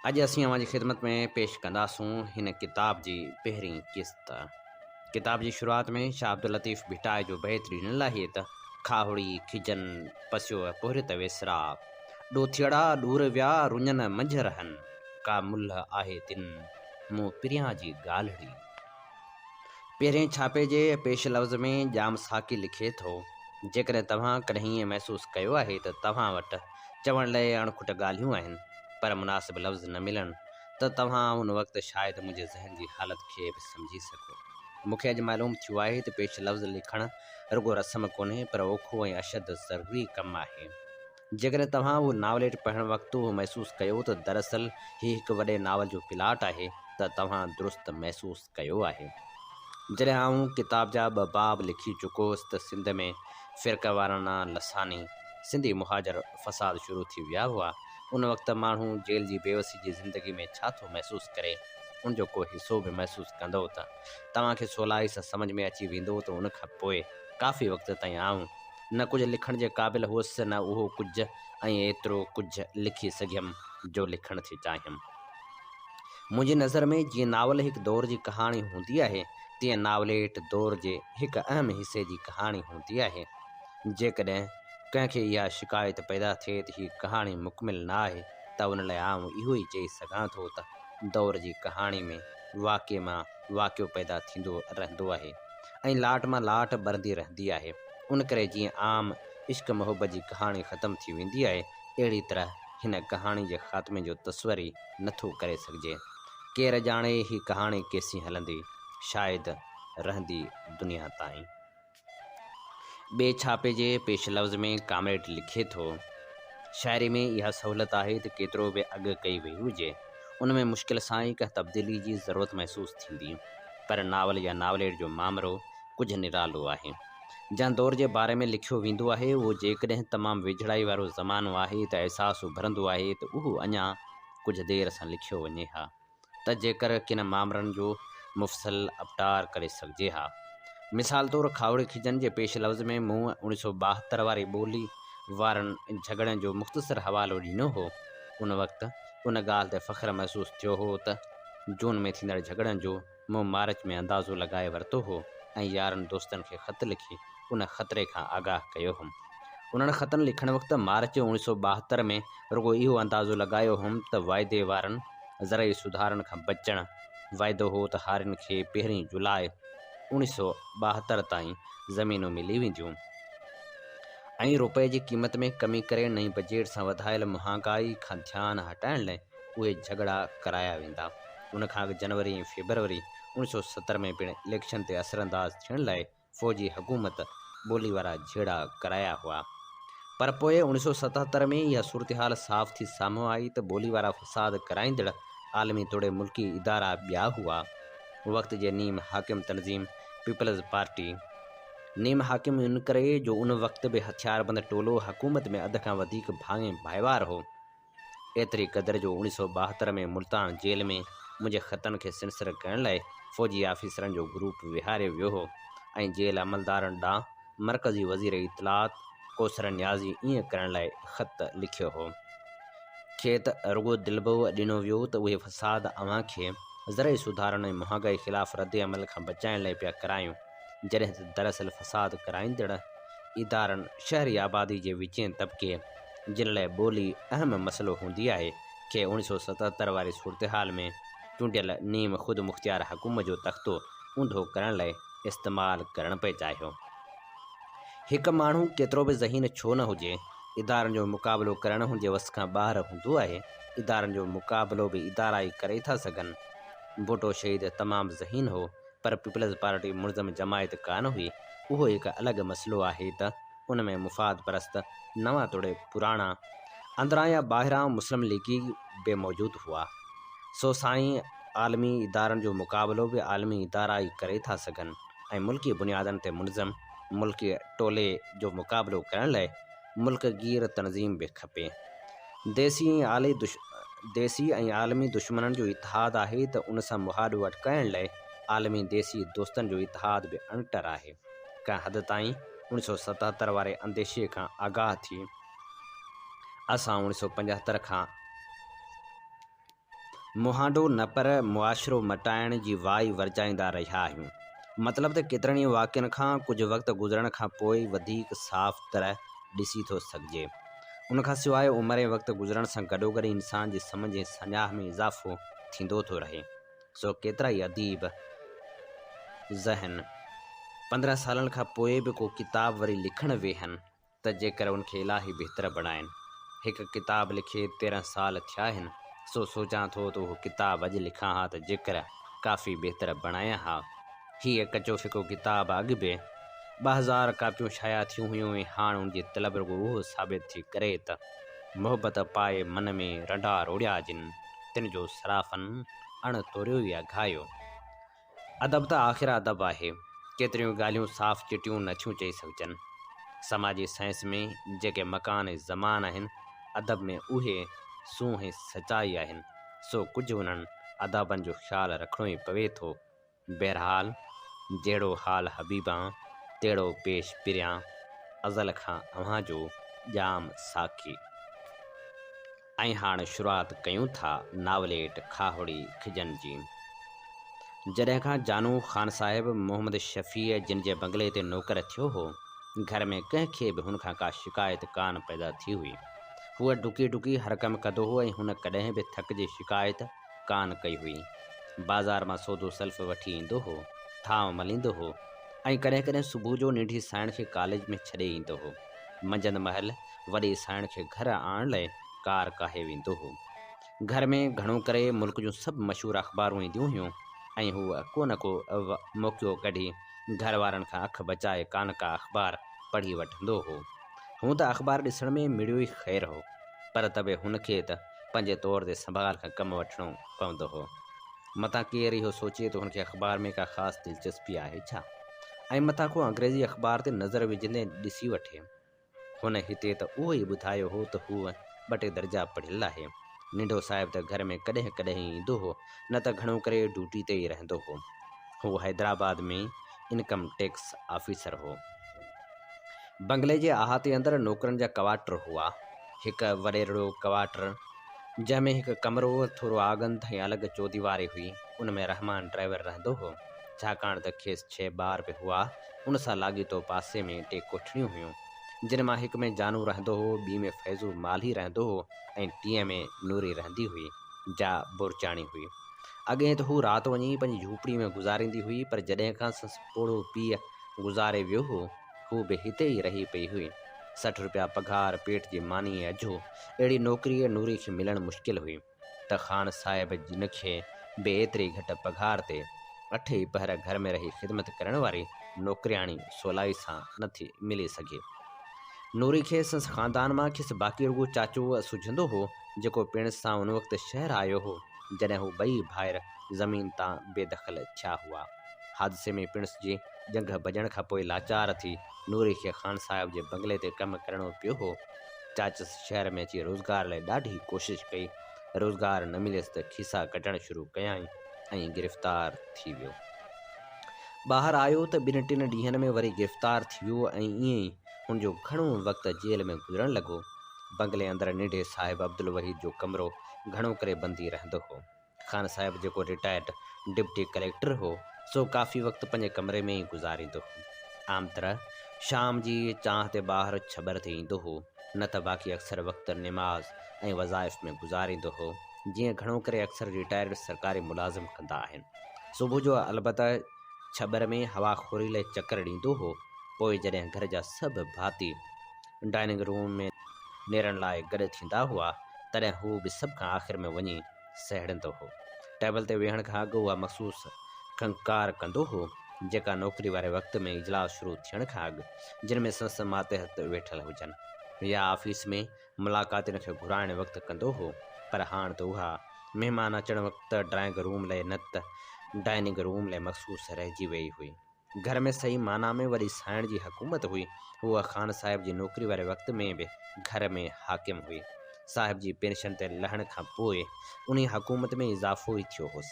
[SPEAKER 1] اڄ اسين اوهان جي خدمت ۾ پيش ڪنداسون هن ڪتاب جي پهرين قسط. ڪتاب جي شروعات ۾ شاهه عبداللطيف ڀٽائي جو بيت ڏنل آهي ته، کاهوڙي کجن پسيو پورهيت ويسرا، ڏوٿيئڙا ڏور ويا رڃن منجهه رهن، ڪا ملهه آهي تن مون پريان جي ڳالهڙي. پهرين ڇاپي جي پيش لفظ ۾ ڄام ساقي لکي ٿو، جيڪڏهن توهان ڪڏهن ائين محسوس ڪيو آهي ته توهان وٽ چوڻ لئه اڻ کٽ ڳالهيون آهن، پر مناسب لفظ نه ملن ته توهان ان وقت شايد منهنجي ذهن جي حالت کي به سمجهي سگهو. مون کي اڄ معلوم ٿيو آهي ته پيش لفظ لکڻ رڳو رسم ڪونهي پر اوکو ۽ اشد ضروري ڪم آهي. جيڪڏهن توهان اهو ناوليٽ پڙهڻ وقت اهو محسوس ڪيو ته دراصل هي هڪ وڏي ناول جو پلاٽ آهي ته توهان درست محسوس ڪيو آهي. جڏهن آئون ڪتاب جا ٻه باب لکي چڪو هوس ته سنڌ ۾ فرقه وارانه لساني سنڌي مهاجر فساد شروع ٿي ويا هئا. ان وقت ماڻهو جيل جي بيوسي جي زندگي ۾ ڇا ٿو محسوس ڪري، ان جو ڪو حصو به محسوس ڪندؤ ته توهان کي سولائي سان سمجهه ۾ اچي ويندو ته ان کان پوء ڪافي وقت تائين آئون نه ڪجهه لکڻ جي قابل هئس نه اهو ڪجهه ۽ ايترو ڪجهه لکي سگهيم جو لکڻ ٿي چاهيم. منهنجي نظر ۾ جيئن ناول هڪ دور جي ڪهاڻي هوندي آهي، تيئن ناوليٽ دور جي هڪ اهم حصي جي ڪهاڻي هوندي آهي. جيڪڏهن ڪنهن کي اها شڪايت پيدا ٿئي ته هيء ڪهاڻي مڪمل نه آهي ته ان لاء آئون اهو ئي چئي سگهان ٿو ته دور جي ڪهاڻي ۾ واقعي مان واقعو پيدا ٿيندو رهندو آهي ۽ لاٽ مان لاٽ ٻرندي رهندي آهي. ان ڪري جيئن عام عشق محبت جي ڪهاڻي ختم ٿي ويندي آهي، اهڙي طرح هن ڪهاڻي جي خاتمي جو تصور ئي نه ٿو ڪري سگهجي. ڪير ڄاڻي هي ڪهاڻي ڪيسين هلندي، شايد رهندي دنيا تائين. ٻئي ڇاپي جي پيش لفظ ۾ ڪامريڊ لکي ٿو، شاعري ۾ اها سهولت آهي ته ڪيترو به اڳ ڪئي وئي هجي، ان ۾ مشڪل سان ئي ڪنهن تبديلي جي ضرورت محسوس ٿيندي، پر ناول يا ناوليٽ جو مامرو ڪجهه نرالو آهي. جنهن دور جي باري ۾ لکيو ويندو آهي، اهو جيڪڏهن تمام ويجهڙائي وارو زمانو آهي ته احساس اڀرندو آهي ته اهو اڃا ڪجهه دير سان لکيو وڃي ها ته جيڪر ڪن مامرن جو مفصل اپٽار ڪري سگهجي ها. مثال طور کاهوڙي کجن جي پيش لفظ ۾ مون اوڻيھ سؤ 72 واري ٻولي وارن جهڳڙن جو مختصر حوالو ڏنو هو. ان وقت ان ڳالهه تي فخر محسوس ٿيو هو ته جون ۾ ٿيندڙ جهڳڙن جو مون مارچ ۾ اندازو لڳائي ورتو هو ۽ يارن دوستن کي خط لکي ان خطري کان آگاهه ڪيو هوم. انهن خطن لکڻ وقت مارچ اوڻيھ سؤ 72 ۾ رڳو اهو اندازو لڳايو هوم ته واعدي وارن زرعي سڌارن کان بچڻ واعدو هو ته هارين کي پهرين جولاء اوڻيھ سؤ 72 تائين زمينون ملي وينديون ۽ روپئي جي قيمت ۾ ڪمي ڪري نئين بجيٽ سان وڌايل مهانگائي کان ڌيان هٽائڻ لئه اهي جهڳڙا ڪرايا ويندا. ان کان اڳ جنوري ۽ فيبروري اوڻيھ سؤ 70 ۾ پڻ اليڪشن تي اثرانداز ٿيڻ لاء فوجي حڪومت ٻولي وارا جهيڙا ڪرايا هئا. پر پوء اوڻيھ سؤ 77 ۾ اها صورتحال صاف ٿي سامهون آئي ته ٻولي وارا فساد ڪرائيندڙ عالمي توڙي ملڪي ادارا ٻيا هئا. وقت جي نيم حاڪم تنظيم پيپلز پارٽي، نيم حاڪم ان ڪري جو ان وقت به هٿياربند ٽولو حڪومت ۾ اڌ کان وڌيڪ ڀاڱي ڀائيوار هو، ايتري قدر جو اوڻيھ سؤ 72 ۾ ملتان جيل ۾ منهنجي خطن کي سنسر ڪرڻ لاء فوجي آفيسرن جو گروپ ويهاريو ويو هو ۽ جيل عملدارن ڏانهن مرڪزي وزير اطلاعات ڪوثر نيازي ائين ڪرڻ لاء خط لکيو هو. کي ته رڳو دلبو ڏنو ويو ته اهي فساد اوهان کي زرعي سڌارن ۽ مهانگائي خلاف ردعمل کان بچائڻ لاء پيا ڪرايون. جڏهن ته دراصل فساد ڪرائيندڙ ادارن شهري آبادي جي وچين طبقي، جن لاء ٻولي اهم مسئلو هوندي آهي، کي اوڻيھ سؤ 77 واري صورتحال ۾ چونڊيل نيم خودمختيار حڪومت جو تختو اونڌو ڪرڻ لاء استعمال ڪرڻ پئي چاهيو. هڪ ماڻهو ڪيترو به ذهين ڇو نه هجي، ادارن جو مقابلو ڪرڻ هن جي وس کان ٻاهر هوندو آهي. ادارن جو مقابلو به ادارا ئي ڪري ٿا سگهن. ڀٽو شهيد تمام ذهين هو، پر پيپلز پارٽي منظم جماعت ڪانه هئي، اهو هڪ الڳ مسئلو آهي ته ان ۾ مفاد پرست نوان توڙي پراڻا، اندران يا ٻاهران مسلم ليگي به موجود هئا. سو سائين عالمي ادارن جو مقابلو به عالمي ادارا ئي ڪري ٿا سگهن ۽ ملڪي بنيادن تي منظم ملڪي ٽولي جو مقابلو ڪرڻ لاء ملڪ گير تنظيم به کپي. ديسي ديسي ۽ عالمي دشمنن جو اتحاد آهي ته ان سان مهاڏو اٽڪائڻ لاء عالمي ديسي دوستن جو اتحاد به اڻٽر آهي. ڪنهن حد تائين اوڻيھ سؤ 77 واري انديشي کان آگاهه ٿي اسان اوڻيھ سؤ 75 کان مهانڊو نه پر معاشرو مٽائڻ جي وائي ورجائيندا رهيا آهيون. مطلب ته ڪيترن ئي واقعن کان ڪجهه وقت گذرڻ کان پوء ئي وڌيڪ صاف طرح ڏسي ٿو سگهجي. ان کان سواء عمر ۽ وقت گذرڻ سان گڏوگڏ انسان جي سمجهه ۽ ساڃاهه ۾ اضافو ٿيندو ٿو رهي. سو ڪيترائي اديب ذهن 15 سالن کان پوء به ڪو ڪتاب وري لکڻ ويهن ته جيڪر ان کي الاهي بهتر بڻائين. هڪ ڪتاب لکي 13 سال ٿيا آهن، سو سوچان ٿو ته اهو ڪتاب اڄ لکان ها ته جيڪر ڪافي بهتر بڻايان ها. هيء ڪچو ڦڪو ڪتاب اڳ به 2000 ڪاپيون شايع ٿيون هيون ۽ هاڻ ان جي طلب رڳو اهو ثابت ٿي ڪري ته محبت پائي من ۾ رنڊا روڙيا جن، تن جو صرافن اڻ توريو ئي اگهايو. ادب ته آخر ادب آهي. ڪيتريون ڳالهيون صاف چٽيون نه ٿيون چئي سگهجن. سماجي سائنس ۾ جيڪي مڪان ۽ زمان آهن، ادب ۾ اهي سونهن ۽ سچائي آهن، سو ڪجهه انهن ادابن جو خيال رکڻو ئي پوي ٿو. بهرحال جهڙو حال حبيبان، تهڙو پيش پريان، ازل کان اوهان جو ڄام ساقي. ۽ هاڻ شروعات ڪيون ٿا ناوليٽ کاهوڙي کجن جي. جڏهن کان جانو خان صاحب محمد شفيع جن جي بنگلي تي نوڪر ٿيو هو، گهر ۾ ڪنهن کي به هن کان ڪا شڪايت ڪانه پيدا ٿي هئي. هو ڊڪي ڊڪي هر ڪم ڪندو هو ۽ هن ڪڏهن به ٿڪ جي شڪايت ڪانه ڪئي هئي. بازار مان سودو سلف وٺي ايندو هو، ٿانء مليندو هو ۽ ڪڏهن ڪڏهن صبح جو ننڍي سائڻ کي ڪاليج ۾ ڇڏي ايندو هو. منجهند مهل وڏي سائڻ کي گهر آڻڻ لئه ڪار ڪاهي ويندو هو. گهر ۾ گهڻو ڪري ملڪ جون سڀ مشهور اخبارون اينديون هيون ۽ هو ڪو نه ڪو موقعو ڪڍي گهر وارن کان اک بچائي ڪانه ڪا اخبار پڙهي وٺندو هو. هونء ته اخبار ڏسڻ ۾ مڙيوئي خير هو، پر ته به هن کي ته پنهنجي طور تي سنڀال کان ڪم وٺڻو پوندو هو. متان ڪير اهو سوچي ته هن کي اخبار ۾ ڪا خاص دلچسپي آهي ڇا؟ ۽ متان ڪو انگريزي اخبار تي نظر وجهندي ڏسي وٺي. هن هتي ته اهو ئي ٻڌايو هو ته هو ٻه ٽي درجا پڙهيل آهي. ننڍو صاحب ته گهر ۾ ڪڏهن ڪڏهن ئي ايندو هو، نه ته گهڻو ڪري ڊيوٽي تي ئي رهندو هو. هو حيدرآباد ۾ انڪم ٽيڪس آفيسر هو. بنگلي جي احاطي اندر نوڪرن جا ڪوارٽر هئا. هڪ وڏيرڙو ڪوارٽر، جنهن ۾ هڪ ڪمرو، ٿورو آڳنڌ ۽ الڳ چوديواري هئي، ان ۾ رحمان ڊرائيور رهندو هو. ڇاڪاڻ ته کيس ڇهه ٻار به هئا. ان سان لاڳيتو پاسي ۾ ٽي ڪوٺڙيون هيون، جن مان هڪ ۾ جانو رهندو هو، ٻي ۾ فيضو مالهي رهندو هو ۽ ٽين ۾ نوري رهندي هئي، جا بورچاڻي هئي. اڳئين ته هو رات وڃي پنهنجي جهوپڙي ۾ گذاريندي هئي، پر جڏهن کان سندس پوڙهو پيء گذاري ويو هو، هو به هتي ئي رهي پئي هئي. 60 رپيا پگهار، پيٽ جي ماني ۽ اجهو، اهڙي نوڪري نوري کي ملڻ مشڪل هئي. ته خان صاحب جن کي به ايتري گهٽ پگهار تي اٺ ئي پهر گهر ۾ رهي خدمت ڪرڻ واري نوڪرياڻي سولائي سان نه ٿي ملي سگهي. نوري کي سندس خاندان مان کيس باقي رڳو چاچو سجهندو هو، جيڪو پڻس سان ان وقت شهر آيو هو، جڏهن هو ٻئي ڀائر زمين تان بي دخل ٿيا هئا. حادثي ۾ پڻس جي ڄنگهه ڀڄڻ کان پوء لاچار ٿي نوري کي خان صاحب جي بنگلي تي ڪم ڪرڻو پيو هو. چاچس شهر ۾ اچي روزگار لاء ڏاڍي ڪوشش ڪئي. روزگار نه مليس ته کيسا ڪڍڻ شروع ڪيائين ۽ گرفتار ٿي ويو. ٻاهر آيو ته ٻن ٽن ڏينهن ۾ وري گرفتار ٿي ويو ۽ ائين ئي هن جو گهڻو وقت جيل ۾ گذرڻ لڳو. بنگلي اندر ننڍي صاحب عبدالوحيد جو ڪمرو گهڻو ڪري بند ئي رهندو هو. خان صاحب جيڪو رٽائرڊ ڊپٽي ڪليڪٽر هو، سو ڪافي وقت پنهنجي ڪمري ۾ ئي گذاريندو هو. عام طرح شام جي چانهه تي ٻاهر ڇٻر تي ايندو هو، نه ته باقي اڪثر وقت نماز ۽ وظائف ۾ گذاريندو هو، جيئن گهڻو ڪري اڪثر رٽائرڊ سرڪاري ملازم ڪندا آهن. صبح جو البته ڇٻر ۾ هوا خوري لاء چڪر ڏيندو هو، پوء جڏهن گهر جا سڀ ڀاتي ڊائننگ روم ۾ نيرن لاء گڏ ٿيندا هئا، تڏهن هو به سڀ کان آخر ۾ وڃي سهيڙندو هو. ٽيبل تي ويهڻ کان اڳ اها مخصوص کنگهڪار ڪندو هو، جيڪا نوڪري واري وقت ۾ اجلاس شروع ٿيڻ کان اڳ، جن ۾ سندس ماتحت ويٺل هجن، يا آفيس ۾ ملاقاتين کي گهرائڻ وقت ڪندو هو، پر هاڻ ته اها مهمان اچڻ وقت ڊرائنگ روم لئه نه ته ڊائننگ روم لئه مخصوص رهجي ويئي هئي. گهر ۾ صحيح معنيٰ ۾ وڏي سائڻ جي حڪومت هئي. هوء خان صاحب جي نوڪري واري وقت ۾ به گهر ۾ حاڪم هئي. صاحب جي پينشن تي لهڻ کان پوء انهي حڪومت ۾ اضافو ئي ٿيو هوس.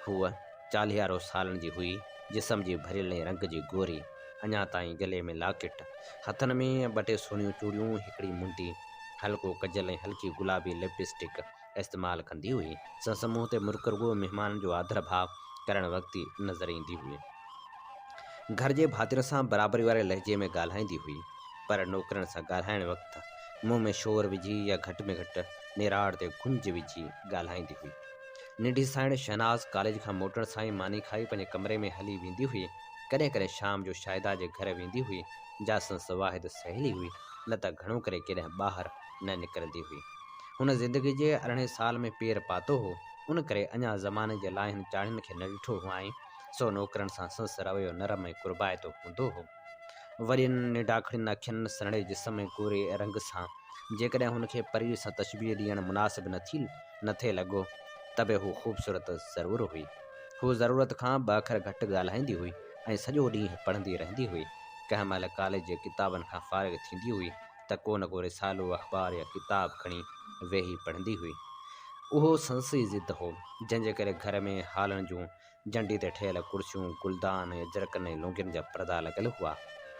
[SPEAKER 1] هوء چاليهارو سالن جي هئي، جسم جي ڀريل ۽ رنگ جي گوري، اڃا تائين گلي ۾ لاڪيٽ، هٿن ۾ ٻه ٽي سونيون چوڙيون، هڪڙي منڊي، هلڪو ڪجل ۽ هلڪي گلابي لپ اسٽڪ استعمال ڪندي هئي. سندس منهن تي مرڪ رڳو مهمانن جو آڌر ڀاء ڪرڻ وقت ئي نظر ايندي هئي. گهر جي ڀاتين سان برابري واري لهجي ۾ ڳالهائيندي هئي، پر نوڪرن سان ڳالهائڻ وقت منهن ۾ شور وجهي يا گهٽ ۾ گهٽ نراڙ تي گهنج وجهي ڳالهائيندي هئي. ننڍي سائڻ شهناز ڪاليج کان موٽڻ سان ئي ماني کائي پنهنجي ڪمري ۾ هلي ويندي هئي. ڪڏهن ڪڏهن شام جو شاهده جي گهر ويندي هئي، جا سندس واحد سهيلي هئي، نه ته گهڻو ڪري ڪيڏانهن ٻاهر نه نڪرندي هئي. هن زندگي جي ارڙهين سال ۾ پير پاتو هو، ان ڪري اڃا زماني جي لاهين چاڙهين کي نه ڏٺو هئائين، سو نوڪرن سان سندس رويو نرم ۽ قربائتو هوندو هو. وڏين نڊاکڙين اکين، سنهڙي جسم ۽ ڪوري رنگ سان جيڪڏهن هن کي پريء سان تشبيهه ڏيڻ مناسب نه ٿي نه ٿي لڳو ته به هو خوبصورت ضرور هئي. هوء ضرورت کان ٻه اکر گهٽ ڳالهائيندي هئي ۽ سڄو ڏينهن پڙهندي رهندي هئي. ڪنهن مهل ڪاليج جي ڪتابن کان فارغ ٿيندي هئي ته ڪو نه ڪو رسالو، اخبار يا ڪتاب کڻي ويهي پڙهندي هئي. اهو سندس ئي ضد هو، جنهن جي ڪري گهر ۾ هالن جون جنڊي تي ٺهيل ڪرسيون، گلدان ۽ اجرڪن ۽ لونگين جا پردا لڳل هئا.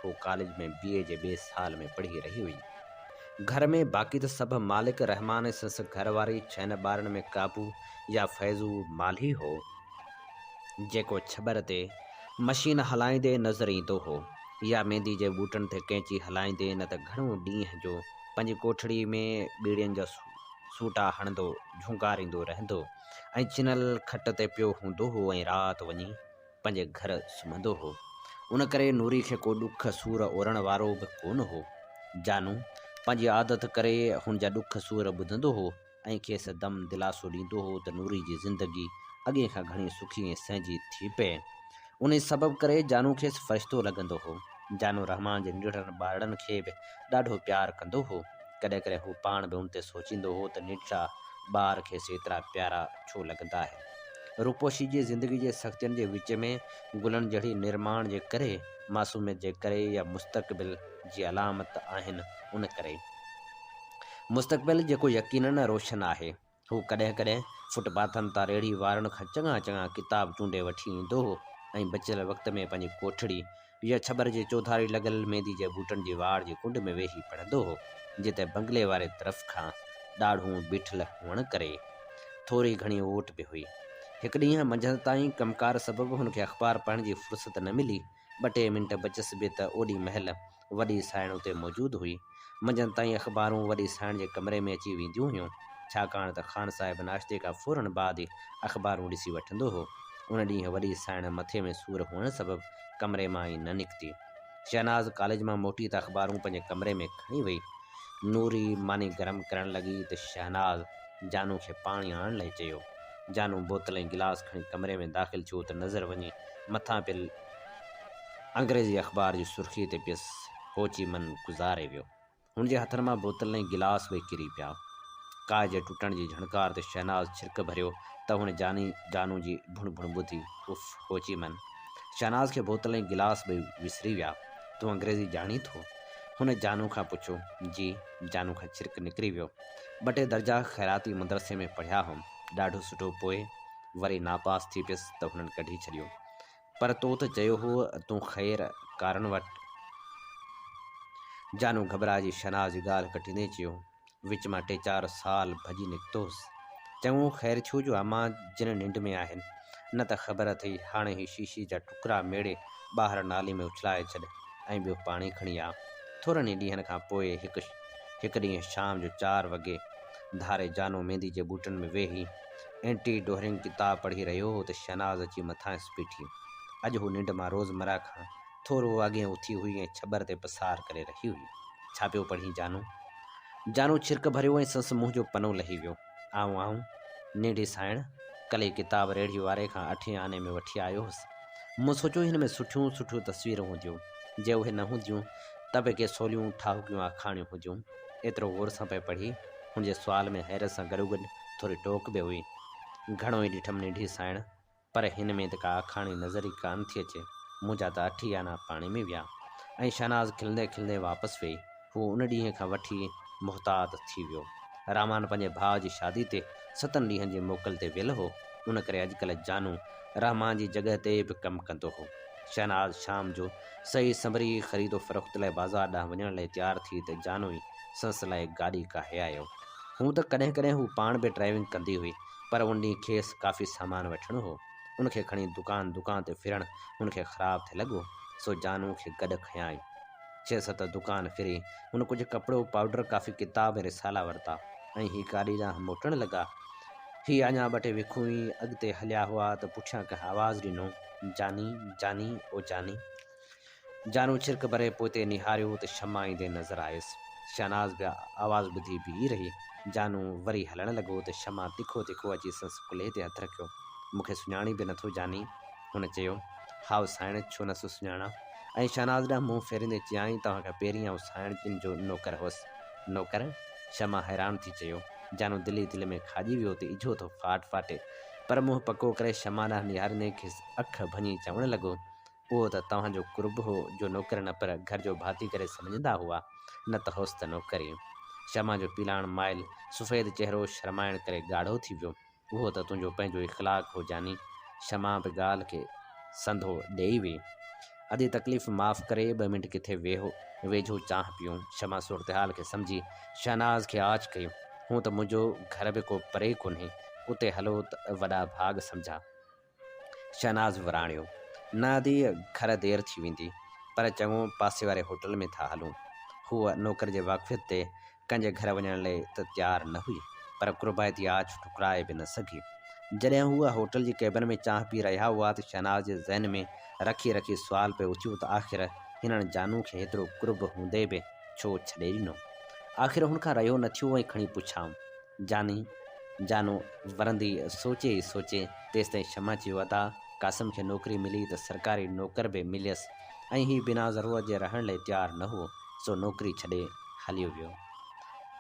[SPEAKER 1] هوء ڪاليج ۾ بي اي جي ٻئي سال ۾ پڙهي رهي هئي. گهر ۾ باقي ته سڀ مالڪ رحمان ۽ سندس گهر واري ڇهن ٻارن ۾ قابو يا فيضو مالهي هو، جيڪو ڇٻر تي مشين هلائيندي نظر ايندو هو يا ميندي جي ٻوٽن تي ڪئنچي هلائيندي نه ته گهڻو ڏينهن جو پنهنجي ڪوٺڙي ۾ ٻيڙين جا سوٽا هڻندو جهونگاريندو رهندو ۽ ڇنل کٽ تي پيو هوندو هو ۽ رات وڃي پنهنجي گهر سمهندو هو. ان ڪري نوري کي ڪو ڏک سور اورڻ وارو به ڪونه هو. جانو پنهنجي عادت ڪري هن جا ڏک سور ٻڌندو هو ۽ کيس دم دلاسو ڏيندو هو ته نوري جي زندگي اڳئين کان گهڻي سکي ۽ سهنجي ٿي پئي. انهي سبب ڪري جانو کيس فرشتو لڳندو هو. جانو رحمان جي ننڍڙن ٻارڙن کي به ڏاڍو پيار ڪندو هو. ڪڏهن ڪڏهن هو پاڻ به ان تي سوچيندو هو ته ننڍڙا ٻار کيس ايترا پيارا ڇو لڳندا آهن. روپوشي جي زندگي جي سختين جي وچ ۾ گلن جهڙي نرماڻ جي ڪري، معصوميت جي ڪري يا مستقبل جي علامت آهن ان ڪري. مستقبل جيڪو يقينن روشن آهي. هو ڪڏهن ڪڏهن فٽ پاٿن تان ريڙهي وارن کان چڱا چڱا ڪتاب چونڊي وٺي ايندو هو ۽ بچيل وقت ۾ پنهنجي ڪوٺڙي يا ڇٻر جي چوڌاري لڳل ميندي جي ٻوٽن جي واڙ جي ڪنڊ ۾ ويهي پڙهندو هو، جتي بنگلي واري طرف کان ڏاڙهون بيٺل هئڻ ڪري ٿوري گهڻي اوٽ به هئي. هڪ ڏينهن منجهند تائين ڪم ڪار سبب هن کي اخبار پڙهڻ جي فرصت نه ملي. ٻه ٽي منٽ بچيس به ته اوڏي مهل وڏي سائڻ اتي موجود هئي. منجهند تائين اخبارون وڏي سائڻ جي ڪمري ۾ اچي وينديون هيون، ڇاڪاڻ ته خان صاحب ناشتي کان فوراً بعد ئي اخبارون ڏسي وٺندو هو. ان ڏينهن وڏي سائڻ مٿي ۾ سور هئڻ سبب ڪمري مان ئي نه نڪتي. شهناز ڪاليج مان موٽي ته اخبارون پنهنجي ڪمري ۾ کڻي وئي. نوري ماني گرم ڪرڻ لڳي ته شهناز جانو کي پاڻي آڻڻ لاء چيو. جانو بوتل ۽ گلاس کڻي ڪمري ۾ داخل ٿيو ته نظر وڃي مٿان پيل انگريزي اخبار جي سرخيء تي پيس. هوچي من گذاري ويو. هن جي هٿن مان بوتل ۽ گلاس ٻئي ڪري پيا. ڪاهه جي ٽٽڻ جي جهڻڪار تي شهناز ڇرڪ ڀريو ته هن جاني جانو جي ڀڻ ڀڻ ٻڌي. اف! هوچي من! شهناز کي بوتل ۽ گلاس ٻئي وسري ويا. تون انگريزي ڄاڻين ٿو؟ هن جانو کان پڇيو. جي. جانو کان ڇرڪ نڪري ويو. ٻه ٽي درجا خيراتي مدرسي ۾ پڙهيا هئم. ڏاڍو سٺو پوء وري ناپاس ٿي پيس ته هنن ڪڍي ڇڏيو. پر تو ته چيو هو تون خير ڪارن وٽ. جانو گهٻرائجي شهناز جي ڳالهه ڪٽيندي چيو، وچ مان ٽي چار سال ڀڄي نڪتو هوس. چڱو خير ٿيو جو امان جن ننڊ ۾ آهن، نه ته خبر اٿئي هاڻي هي شيشي جا ٽڪرا ميڙي ٻاهر نالي ۾ اڇلائي ڇڏ ۽ ٻيو پاڻي کڻي آ. ٿورن ئي ڏينهن کان پوء هڪ هڪ ڏينهن شام جو چار وڳي ڌاري جانو ميندي جي ٻوٽن ۾ ويهي اينٽي ڊوهرنگ ڪتاب پڙهي رهيو هو ته شهناز اچي مٿانئس بيٺي. اڄ هو ننڊ مان روزمره کان ٿورو اڳئين اٿي هئي ۽ ڇٻر تي پسار ڪري رهي هئي. ڇا پيو پڙهين جانو؟ جانو ڇرڪ ڀريو ۽ سندس منهن جو پنو لهي ويو. آئون آئون، نينڍي سائڻ، ڪلهه هي ڪتاب ريڙهي واري کان اٺين آني ۾ وٺي آيو هوس. مون سوچيو هن ۾ سٺيون سٺيون تصويرون هونديون. جي اهي نه هونديون ته به ڪي سوليون ٺاهوڪيون آکاڻيون هونديون. ايترو غور سان پئي پڙهي. هن جي سوال ۾ حيرت سان گڏوگڏ ٿوري ٽوڪ به هئي. گهڻو ئي ڏٺم ننڍي سائڻ، پر هن ۾ ته ڪا آکاڻي نظر ئي ڪانه ٿي اچي. منهنجا ته اٺ ئي آنا پاڻي ۾ ويا. ۽ شهناز کلندي کلندي واپس ويئي. هو ان ڏينهن کان وٺي محتاط ٿي ويو. رحمان پنهنجي ڀاء جي شادي تي ستن ڏينهن جي موڪل تي ويل هو، ان ڪري اڄڪلهه جانو رحمان جي جڳهه تي به ڪم ڪندو هو. شهناز شام جو سهي سنڀري خريد و فروخت لاء بازار ڏانهن وڃڻ لاء تيار ٿي ته جانو ئي سندس لاء گاڏي ڪاهي آيو. هونء ته ڪڏهن ڪڏهن هو پاڻ به ڊرائيونگ ڪندي هئي، پر ان ڏينهن کيس ڪافي سامان وٺڻو هو. ان کي کڻي دڪان دڪان تي ڦرڻ هن کي خراب ٿي لڳو، سو جانو کي گڏ کنيائين. ڇهه ست دڪان ڦري هن ڪجهه ڪپڙو، پائوڊر، ڪافي ڪتاب ۽ رسالا ورتا ۽ هي گاڏي ڏانهن موٽڻ لڳا. هي اڃا ٻه ٽي وکون ئي اڳتي هليا هئا ته پٺيان ڪنهن آواز ڏنو، جاني، جاني، او جاني. جانو ڇرڪ ڀري پوئتي نهاريو ته شمع ايندي نظر آيس. شهناز به آواز ٻڌي بيهي رهي. جانو وري هلڻ لڳو ته شمع تکو تکو اچي سندس ڪلهي تي هٿ رکيو. مون کي سڃاڻين به نٿو جاني؟ هن چيو. هائو سائڻ، ڇو نه سڃاڻان؟ ۽ شهناز ڏانهن منهن ڦيريندي چيائين، توهان کان پهرين آئون سائڻ جن جو نوڪر هوس. نوڪر؟ شمع حيران ٿي چيو. جانو دل ئي دل ۾ کاڄي ويو ته اجهو ٿو ڦاٽ ڦاٽي. پر منهن پڪو ڪري شمع ڏانهن نهاريندي کيس اک ڀڃي چوڻ لڳو، اهو ته توهان جو قرب هو جو نوڪر نه پر گهر جو ڀاتي ڪري سمجهندا هئا، نه ته هوس ته نوڪر ئي. شمع جو پيلاڻ مائل سفيد چهرو شرمائڻ ڪري ڳاڙهو ٿي ويو. اهو ته تنهنجو پنهنجو اخلاق هو جاني. شمع به ڳالهه کي سنڌو ڏيئي وئي. ادي تڪليف معاف ڪري ٻه منٽ ڪٿي ويهه ويجهو چانهه پيئون. شمع صورتحال کي سمجهي شهناز کي آڇ ڪئي. هون ته منهنجو گهر به ڪو پري ڪونهي، اتي هلو ته وڏا ڀاڳ سمجهان. شهناز وراڻيو، نه ادي گهر دير ٿي ويندي، پر چڱو پاسي واري هوٽل ۾ ٿا هلون. هوء نوڪر جي واقفيت تي ڪنهن جي گهر وڃڻ لئي ته تيار نه هئي، پر قربائتي آڇ ٺڪرائي به نه سگهي. جڏهن هوء هوٽل جي ڪئبن ۾ چانهه پي رهيا هئا ته شهناز جي ذهن ۾ رکي رکي سوال پئي اٿيو ته آخر هنن جانو کي هيترو قرب هوندي به ڇو ڇڏي ڏنو؟ آخر هن کان رهيو نه ٿيو ۽ کڻي پڇيائون. جاني، جانو ورندي سوچي ئي سوچي، تيستائين شمع چيو، ادا، قاسم کي نوڪري ملي ته سرڪاري نوڪر به مليس ۽ هي بنا ضرورت جي رهڻ لئي تيار نه هئو، سو نوڪري ڇڏي هليو ويو.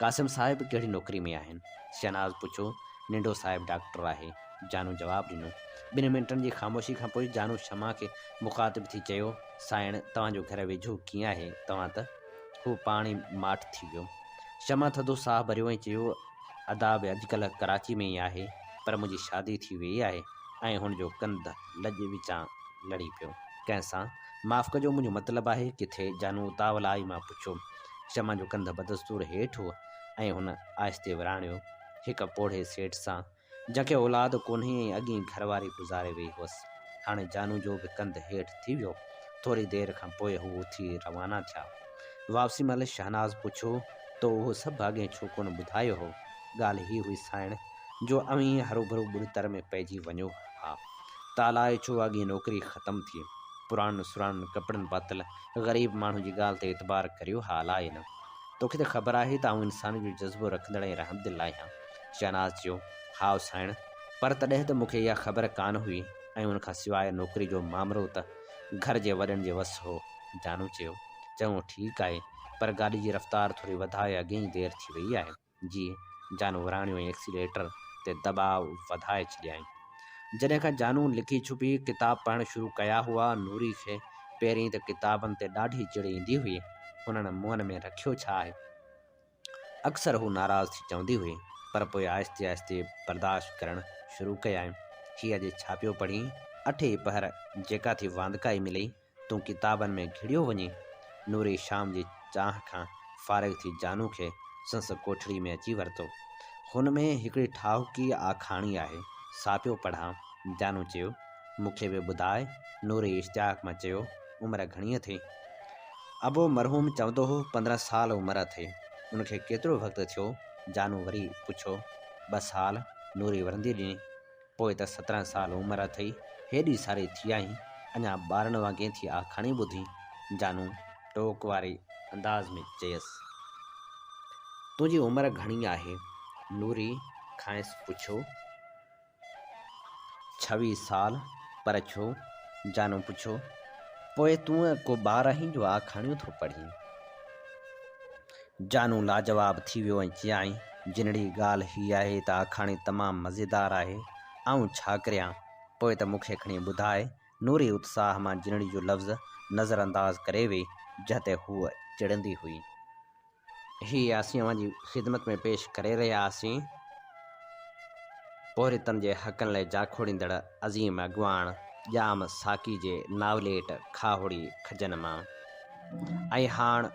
[SPEAKER 1] قاسم صاحب ڪهڙي نوڪري ۾ آهن؟ شهناز پڇيو. ننڍو صاحب ڊاڪٽر آهي. جانو جواب ڏنو. ٻن منٽن جي خاموشي کان پوء جانو شمع کي مخاطب ٿي چيو، سائڻ، توهان جو گهر ويجهو ڪيئن آهي؟ توهان ته. هو پاڻ ئي ماٺ ٿي ويو. شمع ٿڌو ساهه ڀريو ۽ چيو، ادا به اڄڪلهه ڪراچي ۾ ئي آهي، پر منهنجي شادي ٿي ويئي آهي ۽ هن جو ڪنڌ لڄ وچان لڙي پيو. ڪنهن سان؟ معاف ڪجو منهنجو مطلب آهي ڪٿي؟ جانو اتاولائي مان پڇيو. شمع جو ڪنڌ بدستور هيٺ هو ۽ هن آهستي وراڻيو، هڪ پوڙهي سيٺ سان. جنهن کي اولاد ڪونهي ۽ اڳئين گهر واري گذاري وئي هئس. هاڻي جانو جو به ڪنڌ هيٺ ٿي ويو. ٿوري دير کان پوء هو اٿي روانا ٿيا. واپسي مهل شهناز پڇيو، تو اهو سڀ اڳئين ڇو ڪونه ٻڌايو هو؟ ڳالهه هيء هئي سائڻ، جو اوهين هروڀرو ٻڏتر ۾ پئجي وڃو ها. ته الائي ڇو اڳئين نوڪري ختم ٿي. پراڻن سراڻن ڪپڙن پاتل غريب ماڻهو جي ڳالهه تي اعتبار ڪريو ها الائي نه. توکي ته خبر آهي ته آئون انسانيت جو جذبو رکندڙ ۽ رحمدل آهيان. شهناز چيو، هائو سائڻ، پر تڏهن ته مون کي اها خبر ڪانه هئي ۽ ان کان سواء نوڪري جو مامرو ته گهر جي وڏن جي وس هو. جانو چيو، چڱو ٺيڪ آهي، پر گاڏي جي رفتار ٿوري وڌاء اڳي ئي دير ٿي وئي آهي. جي، جانو وراڻيو ۽ ايڪسيليٽر تي دٻاء وڌائي ڇڏيائين. جڏهن کان جانو لڪي ڇپي ڪتاب پڙهڻ شروع ڪيا هئا، نوري کي پهرين ته ڪتابن تي ڏاڍي چڙ ايندي هئي، هنن منهن ۾ رکيو ڇا آهي؟ اڪثر هو ناراض ٿي چوندي هئي، پر پوء آهستي آهستي برداشت ڪرڻ شروع ڪيائين. هي اڄ ڇا پيو پڙهين؟ اٺ ئي پهر جيڪا ٿي واندڪائي ملئي، تون ڪتابن ۾ گهڙيو وڃين. نوري شام جي چانهه کان فارغ ٿي جانو کي سنس ڪوٺڙي ۾ اچي ورتو. هن ۾ هڪڙي ٺاهوڪي آکاڻي آهي، سا پيو پڙهان. جانو چيو. مون کي به ٻڌاء. نوري اشتياق مان چيو، عمر گهڻي اٿئي؟ ابو مرحوم چوندو هو، 15 سال عمر اٿئي. ان کي ڪيترو وقت ٿيو؟ جانو وري پڇيو. ٻه سال. نوري ورندي ڏني. پوء ته 17 سال عمر اٿئي، هيڏي ساري ٿي آهين، اڃا ٻارن وانگي ٿي آکاڻي ٻڌين. جانو ٽوڪ واري انداز ۾ چيس. تنهنجي عمر گهڻي آهي؟ نوري کانئس پڇيو. 26 سال، پر ڇو؟ جانو پڇيو. پوء تون ڪو ٻار آهين جو آکاڻيون ٿو پڙهين؟ جانو لاجواب ٿي ويو ۽ چيائين، جنڙي ڳالهه هيء آهي ته آکاڻي تمام مزيدار آهي، آئون ڇا ڪريان؟ پوء ته مون کي کڻي ٻڌاء. نوري اتساهه مان جنڙي جو لفظ نظرانداز ڪري وئي، جنهن تي هوء چڙندي هئي. هي اسين اوهان جي خدمت ۾ پيش ڪري رهيا آهسين. پورهيتن جي حقن لاء جاکوڙيندڙ عظيم اڳواڻ ڄام ساقي جي ناوليٽ کاهوڙي کجن مان ۽ هاڻ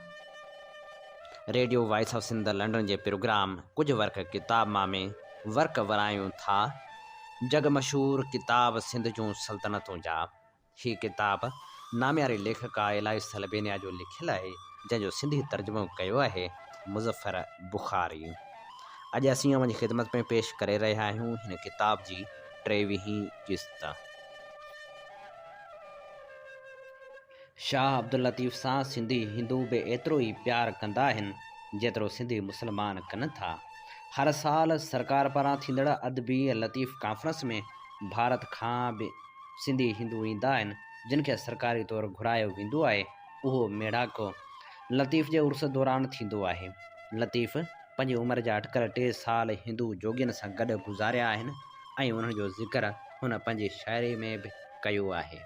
[SPEAKER 1] radio voice of Sindh London جي پروگرام ڪجهه ورق ڪتاب مان ۾ ورق ورايون ٿا جڳ مشهور ڪتاب سنڌ جون سلطنتون جا هي ڪتاب نامياري ليکڪا الائي سلبينيا جو لکيل آهي، جنهن جو سنڌي ترجمو ڪيو آهي مظفر بخاري. اڄ اسين اوهان جي خدمت ۾ پيش ڪري رهيا آهيون هن ڪتاب جي ٽيويهين قسط. شاهه عبداللطيف سان سنڌي هندو به ايترو ئي پيار ڪندا آهن، جيترو سنڌي مسلمان ڪن ٿا. هر سال سرڪار پاران ٿيندڙ ادبي لطيف ڪانفرنس ۾ ڀارت کان به سنڌي هندو ايندا آهن، جن کي سرڪاري طور گهرايو ويندو آهي، اهو ميڙاڪو لطيف جي عرس دوران ٿيندو آهي. لطيف پنهنجي عمر جا اٽڪل ٽي سال هندو جوڳين سان گڏ گذاريا آهن. ۽ انهن جو ذڪر هن پنهنجي شاعري ۾ به ڪيو آهي.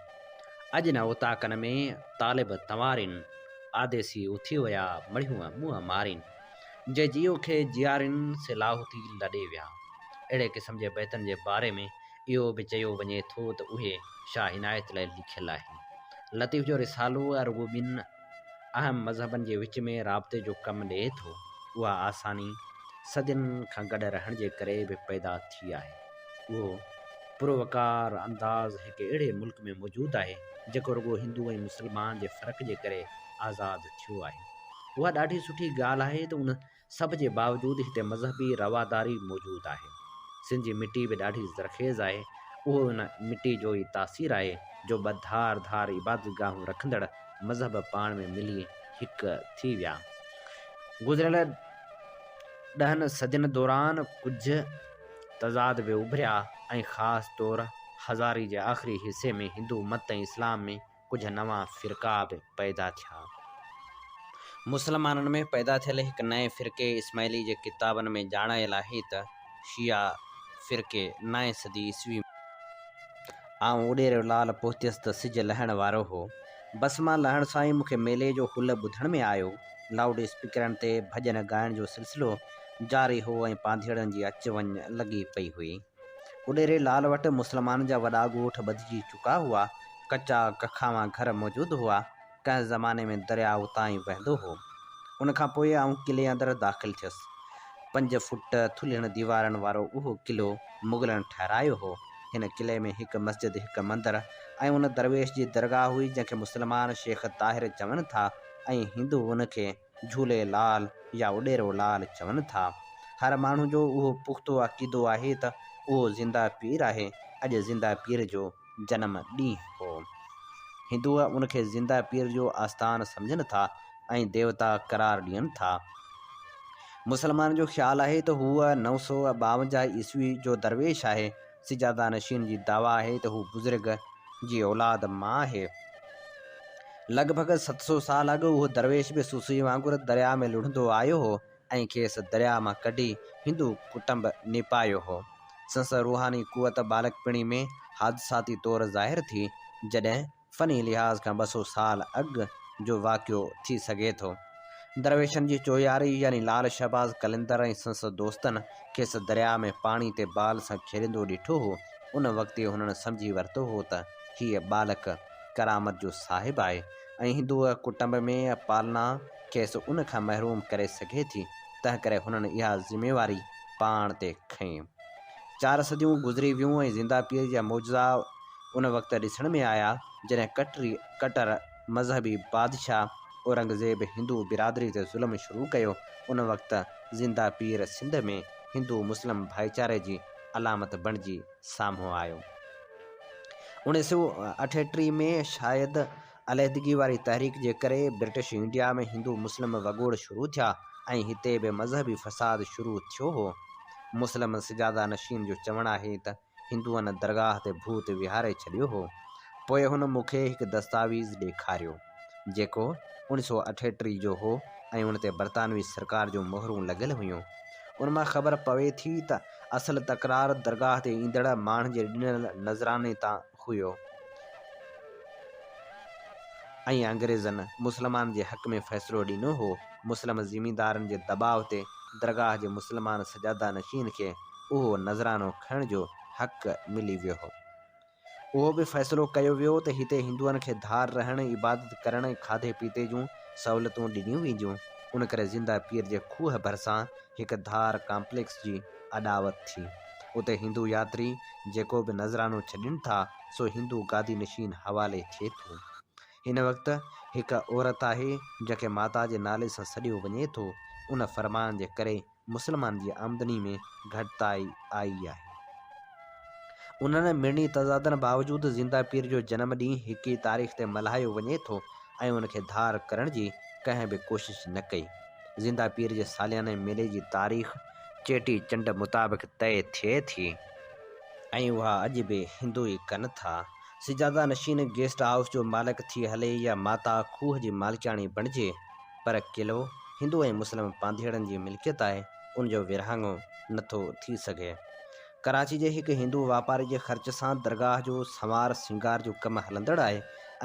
[SPEAKER 1] اڄ نه اوطاقن ۾ طالب تنوارين، آديسي اٿي ويا مڙهيون منهن مارين، جي جيء کي جيارين سي لاهوتي لڏي ويا. اهڙي قسم جي بيتن جي باري ۾ اهو به چيو وڃي ٿو ته اهي شاهه عنايت لاء لکيل آهن. لطيف جو رسالو رڳو ٻن اهم مذهبن جي وچ ۾ رابطي جو ڪم ڏئي ٿو. اها آساني صدين کان گڏ رهڻ جي ڪري به پيدا ٿي آهي. اهو پروقار انداز هڪ اهڙي ملڪ ۾ موجود آهي، جيڪو رڳو هندو ۽ مسلمان جي فرق جي ڪري آزاد ٿيو آهي. اها ڏاڍي سٺي ڳالهه آهي ته ان سڀ جي باوجود هتي مذهبي رواداري موجود آهي. سنڌ جي مٽي به ڏاڍي زرخيز آهي. اهو ان مٽي جو ئي تاثير آهي جو ٻه ڌار ڌار عبادتگاهون رکندڙ مذهب پاڻ ۾ ملي هڪ ٿي ويا. گذريل ڏهن صدين دوران ڪجهه تضاد به اڀريا ۽ خاص طور هزاري جي آخري حصي ۾ هندو مت ۽ اسلام ۾ ڪجهه نوان فرقا به پيدا ٿيا. مسلمانن ۾ پيدا ٿيل هڪ نئين فرقي اسماعيلي جي ڪتابن ۾ ڄاڻايل آهي ته شيعا فرقي نائين صدي عيسوي ۾. آئون اڏيرو لال پهتيس ته سج لهڻ وارو هو. بس مان لهڻ سان ئي مون کي ميلي جو هل ٻڌڻ ۾ آيو. لائوڊ اسپيڪرن تي ڀڄن ڳائڻ جو سلسلو جاري هو ۽ پانڌيئڙن جي اچ وڃ لڳي پئي هئي. اڏيري لال وٽ مسلمانن جا وڏا ڳوٺ ٻڌجي چڪا هئا. ڪچا ڪکاوان گهر موجود هئا. ڪنهن زماني ۾ درياء اتان ئي وهندو هو. ان کان پوء آئون قلعي اندر داخل ٿيس. پنج فوٽ ٿلهين ديوارن وارو اهو قلعو مغلن ٺهرايو هو. هن قلعي ۾ هڪ مسجد، هڪ مندر ۽ ان درويش جي درگاهه هئي، جنهن کي مسلمان شيخ طاهر چون ٿا ۽ هندو ان کي جهولي لال يا اڏيرو لال چون ٿا. هر ماڻهو جو اهو پختو عقيدو آهي ته اهو زنده پير آهي. اڄ زنده پير جو جنم ڏينهن هو. هندو ان کي زنده پير جو آستان سمجهن ٿا ۽ ديوتا قرار ڏين ٿا. مسلمانن جو خيال آهي ته هو 952 عيسوي جو درويش آهي. سجاده نشين جي دعويٰ آهي ته هو بزرگ جي اولاد مان آهي. لڳ ڀڳ 700 سال اڳ اهو درويش به سسئي وانگر درياء ۾ لڙهندو آيو هو ۽ کيس درياء مان ڪڍي هندو ڪٽنب نپايو هو. سندس روحاني قوت ٻالڪپڻي ۾ حادثاتي طور ظاهر ٿي، جڏهن فني لحاظ کان 200 سال اڳ جو واقعو ٿي سگهي ٿو. درويشن جي چوياري يعني لال شهباز قلندر ۽ سندس دوستن کيس درياء ۾ پاڻي تي بال سان کيڏندو ڏٺو هو، ان وقت ئي هنن سمجهي ورتو هو ته هيء ٻالڪ ڪرامت جو صاحب آهي ۽ هندو ڪٽنب ۾ پالنا کيس ان کان محروم ڪري سگهي ٿي، تنهنڪري هنن اها ذميواري پاڻ تي کنئي. چار صديون گذري ويون ۽ زنده پير جا معجزا ان وقت ڏسڻ ۾ آيا، جڏهن ڪٽري ڪٽر مذهبي بادشاهه اورنگزيب هندو برادري تي ظلم شروع ڪيو، ان وقت زنده پير سنڌ ۾ هندو مسلم ڀائيچاري جي علامت بڻجي سامهون آيو. 1938 ۾ شايد عليحدگي واري تحريڪ جي ڪري برٽش انڊيا ۾ هندو مسلم وڳوڙ شروع ٿيا ۽ هتي به مذهبي فساد شروع ٿيو هو. مسلم سجاده نشين جو چوڻ آهي ته هندوئن درگاهه تي ڀوت ويهاري ڇڏيو هو. پوء هن مون کي هڪ دستاويز ڏيکاريو، جيڪو 1938 جو هو ۽ ان تي برطانوي سرڪار جون مهرون لڳل هيون. ان مان خبر پوي ٿي ته اصل تڪرار درگاهه تي ايندڙ ماڻهن جي ڏنل نذراني تان هيو ۽ انگريزن مسلمانن جي حق ۾ فيصلو ڏنو هو. مسلم زميندارن جي دٻاء تي درگاهه جي مسلمان سجاده نشين کي اهو نذرانو کڻڻ جو حق ملي ويو هو. اهو به فيصلو ڪيو ويو ته هتي هندوئن کي ڌار رهڻ، عبادت ڪرڻ ۽ کاڌي پيتي جون سهولتون ڏنيون وينديون. ان ڪري زنده پير جي کوهه ڀرسان هڪ ڌار ڪامپليڪس جي اڏاوت ٿي. اتي هندو ياتري جيڪو به نذرانو ڇڏين ٿا، سو هندو گادي نشين حوالي ٿئي ٿو. هن وقت هڪ عورت آهي، جنهن کي ماتا جي نالي سان سڏيو وڃي ٿو. ان فرمان جي ڪري مسلمانن جي آمدني ۾ گهٽتائي آئي آهي. انهن مڙني تضادن باوجود زنده پير جو جنم ڏينهن هڪ ئي تاريخ تي ملهايو وڃي ٿو ۽ ان کي ڌار ڪرڻ جي ڪنهن به ڪوشش نه ڪئي. زنده پير جي سالياني ميلي جي تاريخ چيٽي چنڊ مطابق طئي ٿئي ٿي. ۽ اها اڄ به هندو ئي ڪن ٿا. سجاده نشين گيسٽ هائوس جو مالڪ ٿي هلي يا ماتا کوهه جي مالڪياڻي بڻجي، پر قلعو هندو ۽ مسلم پانڌيئڙن جي ملڪيت آهي، ان جو ورهاڱو نه ٿو ٿي سگهي. ڪراچي جي هڪ هندو واپاري جي خرچ سان درگاهه جو سنوار سينگار جو ڪم هلندڙ آهي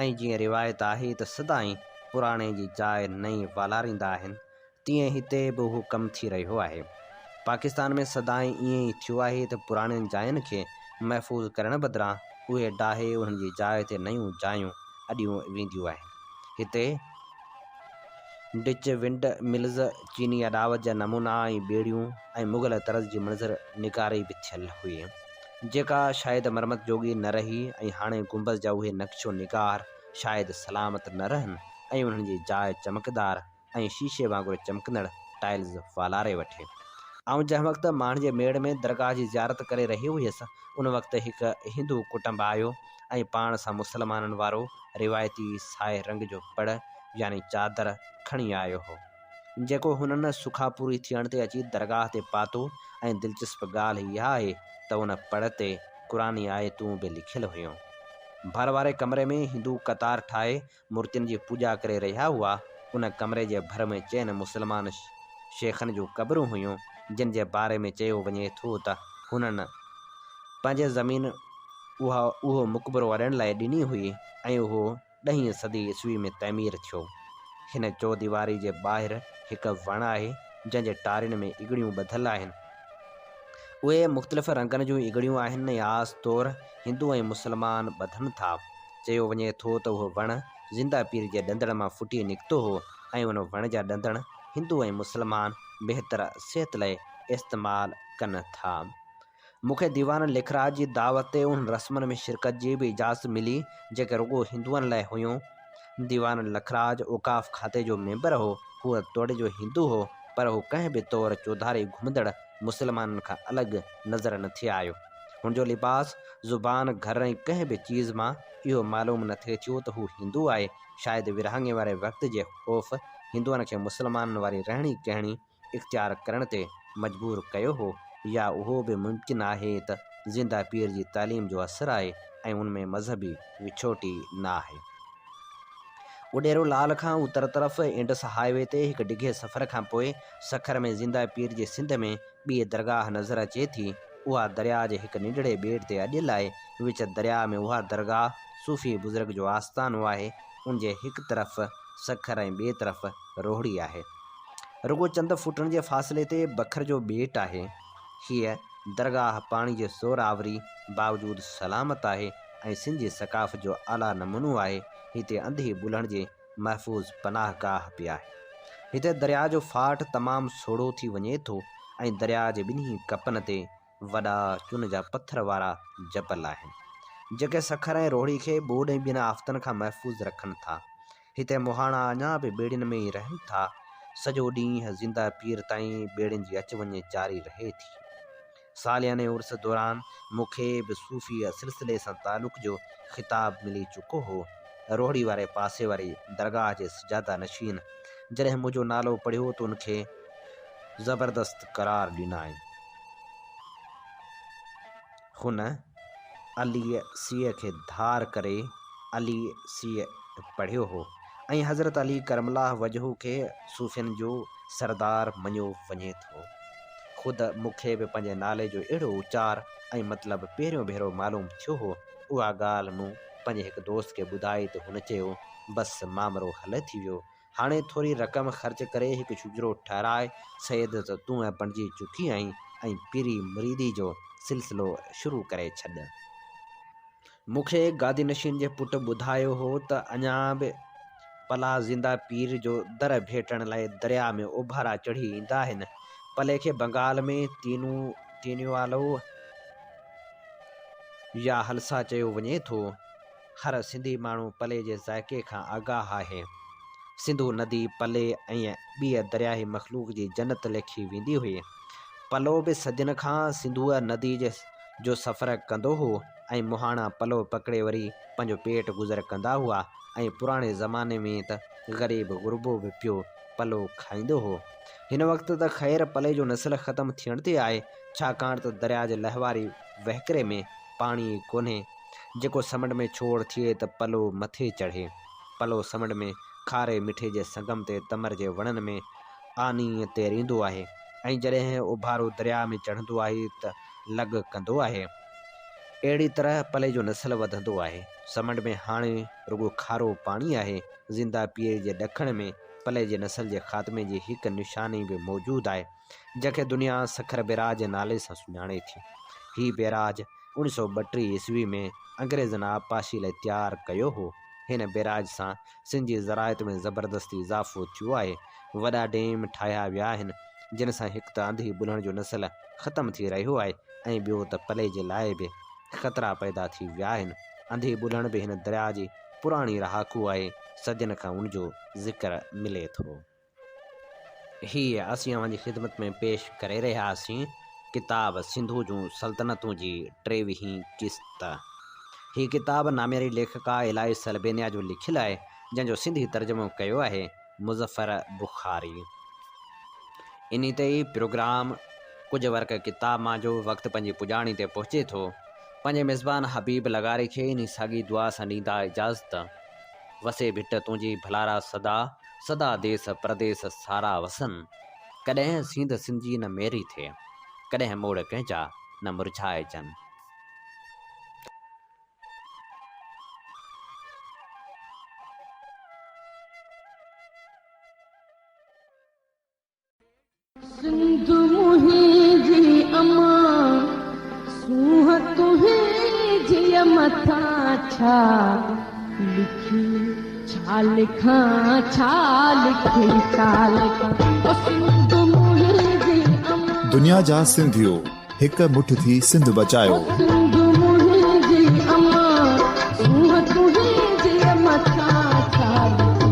[SPEAKER 1] ۽ جيئن روايت آهي ته سدائين پراڻي جي جاء نئين والاريندا آهن تيئن هتي به اهو ڪم ٿي رهيو آهي. پاڪستان ۾ سدائين ائين ئي ٿيو آهي ته پراڻين جاين کي محفوظ ڪرڻ بدران اهي ڊاهي انهن جي جاء تي نيون جايون اڏيون وينديون آهن. هتي ڊچ ونڊ ملز، چيني اڏاوت جا نمونا ۽ ٻيڙيون ۽ مغل طرز جي منظر نگاري به ٿيل هئي، جيڪا شايد مرمت جوڳي نه رهي ۽ هاڻي گنبذ جا اهي نقش و نگار شايد سلامت نه رهن ۽ انهن جي جاء چمڪدار ۽ شيشي وانگر چمڪندڙ ٽائلز والاري وٺي. آئون جنهن وقت ماڻهن جي ميڙ ۾ درگاهه جي زيارت ڪري رهي هيس، ان وقت هڪ هندو ڪٽنب آيو ۽ پاڻ سان مسلمانن وارو روايتي سائي رنگ جو پڙ يعني چادر کڻي آيو هو، جيڪو هنن سکا پوري ٿيڻ تي اچي درگاهه تي پاتو ۽ دلچسپ ڳالهه اها آهي ته ان پڙ تي قرآني آيتون به لکيل هيون. ڀر واري ڪمري ۾ هندو قطار ٺاهي مورتين جي پوڄا ڪري رهيا هئا. ان ڪمري جي ڀر ۾ چئن مسلمان شيخن جون قبرون هيون، جن جي باري ۾ چيو وڃي ٿو ته هنن پنهنجي زمين اها اهو مقبرو اڏڻ لاء ڏني هئي ۽ اهو ڏهين صدي عيسوي ۾ تعمير ٿيو. هن چوديواري جي ٻاهر هڪ وڻ آهي، جنهن جي ٽارين ۾ اڳڙيون ٻڌل آهن. اهي مختلف رنگن جون اڳڙيون آهن ۽ خاص طور هندو ۽ مسلمان ٻڌن ٿا. چيو وڃي ٿو ته اهو وڻ زنده پير جي ڏندڻ مان ڦٽي نڪتو هو ۽ ان وڻ جا ڏندڻ هندو ۽ مسلمان بهتر صحت لئه استعمال ڪن ٿا. مون کي ديوان لکراج جي دعوت تي انهن رسمن ۾ شرڪت جي به اجازت ملي جيڪي رڳو هندوئن لئه هيون. ديوان لکراج اوقاف کاتي جو ميمبر هو. هو توڙي جو هندو هو پر هو ڪنهن به طور چوڌاري گهمندڙ مسلمانن کان الڳ نظر نه ٿي آيو. هن جو لباس، زبان، گهر ۽ ڪنهن به چيز مان اهو معلوم نه ٿي ٿيو ته هو هندو آهي. شايد ورهاڱي واري وقت جي خوف هندوئن کي مسلمانن واري رهڻي ڪهڻي اختيار ڪرڻ تي مجبور ڪيو هو يا اهو به ممڪن آهي ته زنده پير جي تعليم جو اثر آهي ۽ ان ۾ مذهبي وڇوٽي نه آهي. اڏيرو لال کان اتر طرف انڊس هاء وي تي هڪ ڊگهي سفر کان پوء سکر ۾ زنده پير جي سنڌ ۾ ٻي درگاهه نظر اچي ٿي. اها درياء جي هڪ ننڍڙي ٻيٽ تي اڏيل آهي. وچ درياء ۾ اها درگاهه صوفي بزرگ جو آستانو آهي. ان جي هڪ طرف سکر ۽ ٻئي طرف روهڙي آهي. رڳو چند فوٽن جي فاصلي تي بکر جو ٻيٽ آهي. هيء درگاهه پاڻي جي زور آوري باوجود سلامت آهي ۽ سنڌ جي ثقافت جو اعليٰ نمونو آهي. هتي انڌي ٻلهڻ جي محفوظ پناهه گاهه به آهي. هتي درياء جو ڦاٽ تمام سوڙهو ٿي وڃي ٿو ۽ درياء جي ٻنهي ڪپن تي وڏا چن جا پٿر وارا جبل آهن، جيڪي سکر ۽ روهڙي کي ٻوڏ ۽ ٻين آفتن کان محفوظ رکن ٿا. هتي مهاڻا اڃا به ٻيڙين ۾ ئي رهن ٿا. سڄو ڏينهن زنده پير تائين ٻيڙين جي اچ وڃ جاري رهي ٿي. سالياني عرس دوران مون کي به صوفي سلسلي سان تعلق جو خطاب ملي چڪو هو. روهڙي واري پاسي واري درگاهه جي سجاده نشين جڏهن منهنجو نالو پڙهيو ته ان کي زبردست قرار ڏنائين. هن علي سيء کي ڌار ڪري علي سيء پڙهيو هو ۽ حضرت علي ڪرم الله وجهه کي صوفين جو سردار مڃيو وڃي ٿو. خود مون کي به پنهنجي نالي جو اهڙو اچار ۽ مطلب پهريون ڀيرو معلوم ٿيو هو. اها ڳالهه مون پنهنجي هڪ دوست کي ٻڌائي ته هن چيو، بس مامرو حل ٿي ويو. هاڻي ٿوري رقم خرچ ڪري هڪ شجرو ٺهراء، سيد ته تون بڻجي چڪي آهين ۽ پيري مريدي جو سلسلو شروع ڪري ڇڏ. مون کي گادي نشين جي پٽ ٻڌايو هو ته اڃا به پلا زنده پير جو در ڀيٽڻ لاء درياء ۾ اوڀارا چڙهي ايندا آهن. پلي کي بنگال ۾ تينو، تينيوالو يا هلسا چيو وڃي ٿو. هر سنڌي ماڻهو پلي جي ذائقي کان آگاهه آهي. سنڌو ندي پلي ۽ ٻيء درياهي مخلوق جي جنت ليکي ويندي هئي. پلو به صدين کان سنڌوء ندي جو سفر ڪندو هو ۽ مهاڻا پلو پڪڙي وري پنهنجو پيٽ گذر ڪندا هئا ۽ پراڻي زماني ۾ ته غريب غربو به پيو پلو کائيندو هو. هن وقت ته خير پلي جو نسل ختم ٿيڻ تي آهي، ڇاڪاڻ ته درياء جي لهواري وهڪري ۾ پاڻي ئي ڪونهي، جيڪو سمنڊ ۾ ڇوڙ ٿئي ته پلو مٿي چڙهي. پلو سمنڊ ۾ کاري مٺي جي سنگم تي تمر جي وڻن ۾ آنيء تيريندو آهي ۽ جڏهن اوڀارو درياء ۾ چڙهندو آهي ته لڳ ڪندو آهي. اهڙي طرح پلي جو نسل وڌندو آهي. سمنڊ ۾ هاڻي رڳو کارو پاڻي آهي. زنده پير جي ڏکڻ ۾ پلي جي نسل جي خاتمي جي هڪ نشاني به موجود آهي، جنهن کي دنيا سکر بيراج جي نالي سان سڃاڻي ٿي. هي بيراج 1932 عيسوي ۾ انگريزن آبپاشي لاء تيار ڪيو هو. هن بيراج سان سنڌ جي زراعت ۾ زبردست اضافو ٿيو آهي. وڏا ڊيم ٺاهيا ويا آهن، جن سان هڪ ته انڌي ٻلهڻ جو نسل ختم ٿي رهيو آهي ۽ ٻيو ته پلي جي لاء به خطرا پيدا ٿي ويا آهن. انڌي ٻلهڻ به هن درياء جي پراڻي رهاڪو آهي، صدين کان ان جو ذڪر ملي ٿو. هيء اسين اوهان جي خدمت ۾ پيش ڪري رهيا هئاسين ڪتاب سنڌوء جون سلطنتون جي ٽيويهين قسط. هي ڪتاب نامياري ليکڪا الائي سلبينيا جو لکيل آهي، جنهن جو سنڌي ترجمو ڪيو آهي مظفر بخاري. انهي تي ئي پروگرام ڪجهه ورق ڪتاب مان جو وقت پنهنجي پڄاڻي تي پهچي ٿو. پنهنجي ميزبان حبيب لغاري کي انهي ساڳي دعا سان ڏيندا اجازت. وسي ڀٽ تنهنجي ڀلارا سدا، سدا ديس پرديس سارا وسن. ڪڏهن سينڌ سنڌجي نه ميري ٿئي، ڪڏهن موڙ ڪنهن جا نه مرجهائجن.
[SPEAKER 2] سنڌ منهنجي امان، سونهن تنهنجيء مٿان ڇا لکي ڇا لکان، ڇا لکي ڇا لکان، او سنڌ منهنجي امان.
[SPEAKER 3] دنيا جا سنڌيو هڪ مٺ ٿي سنڌ بچايو.
[SPEAKER 2] او سنڌ منهنجي امان، سونهن تنهنجيء مٿان ڇا لکي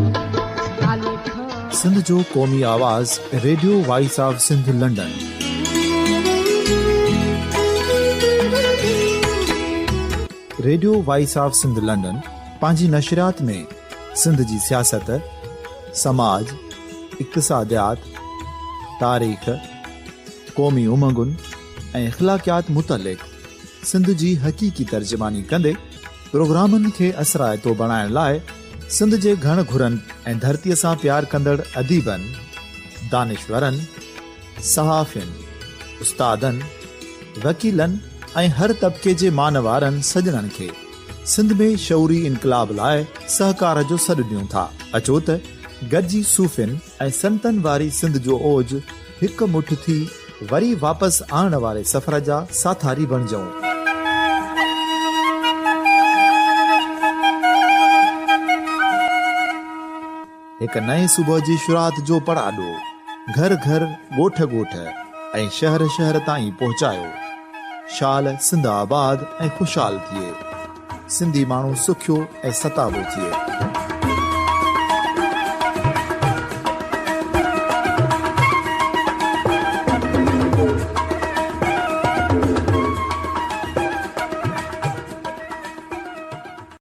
[SPEAKER 2] ڇا لکان.
[SPEAKER 3] سنڌ جو قومي آواز radio voice of Sindh London. Radio voice of Sindh London پنهنجي نشريات ۾ سنڌ جي سياست، سماج، اقتصاديات، تاريخ، قومي امنگن ۽ اخلاقيات متعلق سنڌ جي حقيقي ترجماني ڪندي پروگرامن کي اثرائتو بڻائڻ لاء سنڌ جي گهڻ گهرن ۽ ڌرتيء سان پيار ڪندڙ اديبن، دانشورن، صحافين، استادن، وڪيلن ۽ هر طبقي جي مان وارن سڄڻن کي سنڌ ۾ شعوري انقلاب لاء سهڪار جو سڏ ڏيون ٿا. اچو ته گڏجي صوفين ۽ سنتن واري سنڌ جو اوج هڪ مٺ ٿي وري واپس آڻڻ واري سفر جا ساٿاري بڻجون. هڪ نئين صبح جي شروعات جو پڙاڏو گهر گهر، ڳوٺ ڳوٺ ۽ شهر شهر تائين پهچايو. شال سنڌ آباد ۽ خوشحال ٿئي. سنڌي ماڻهو سکيو ۽ ستابو ٿئي.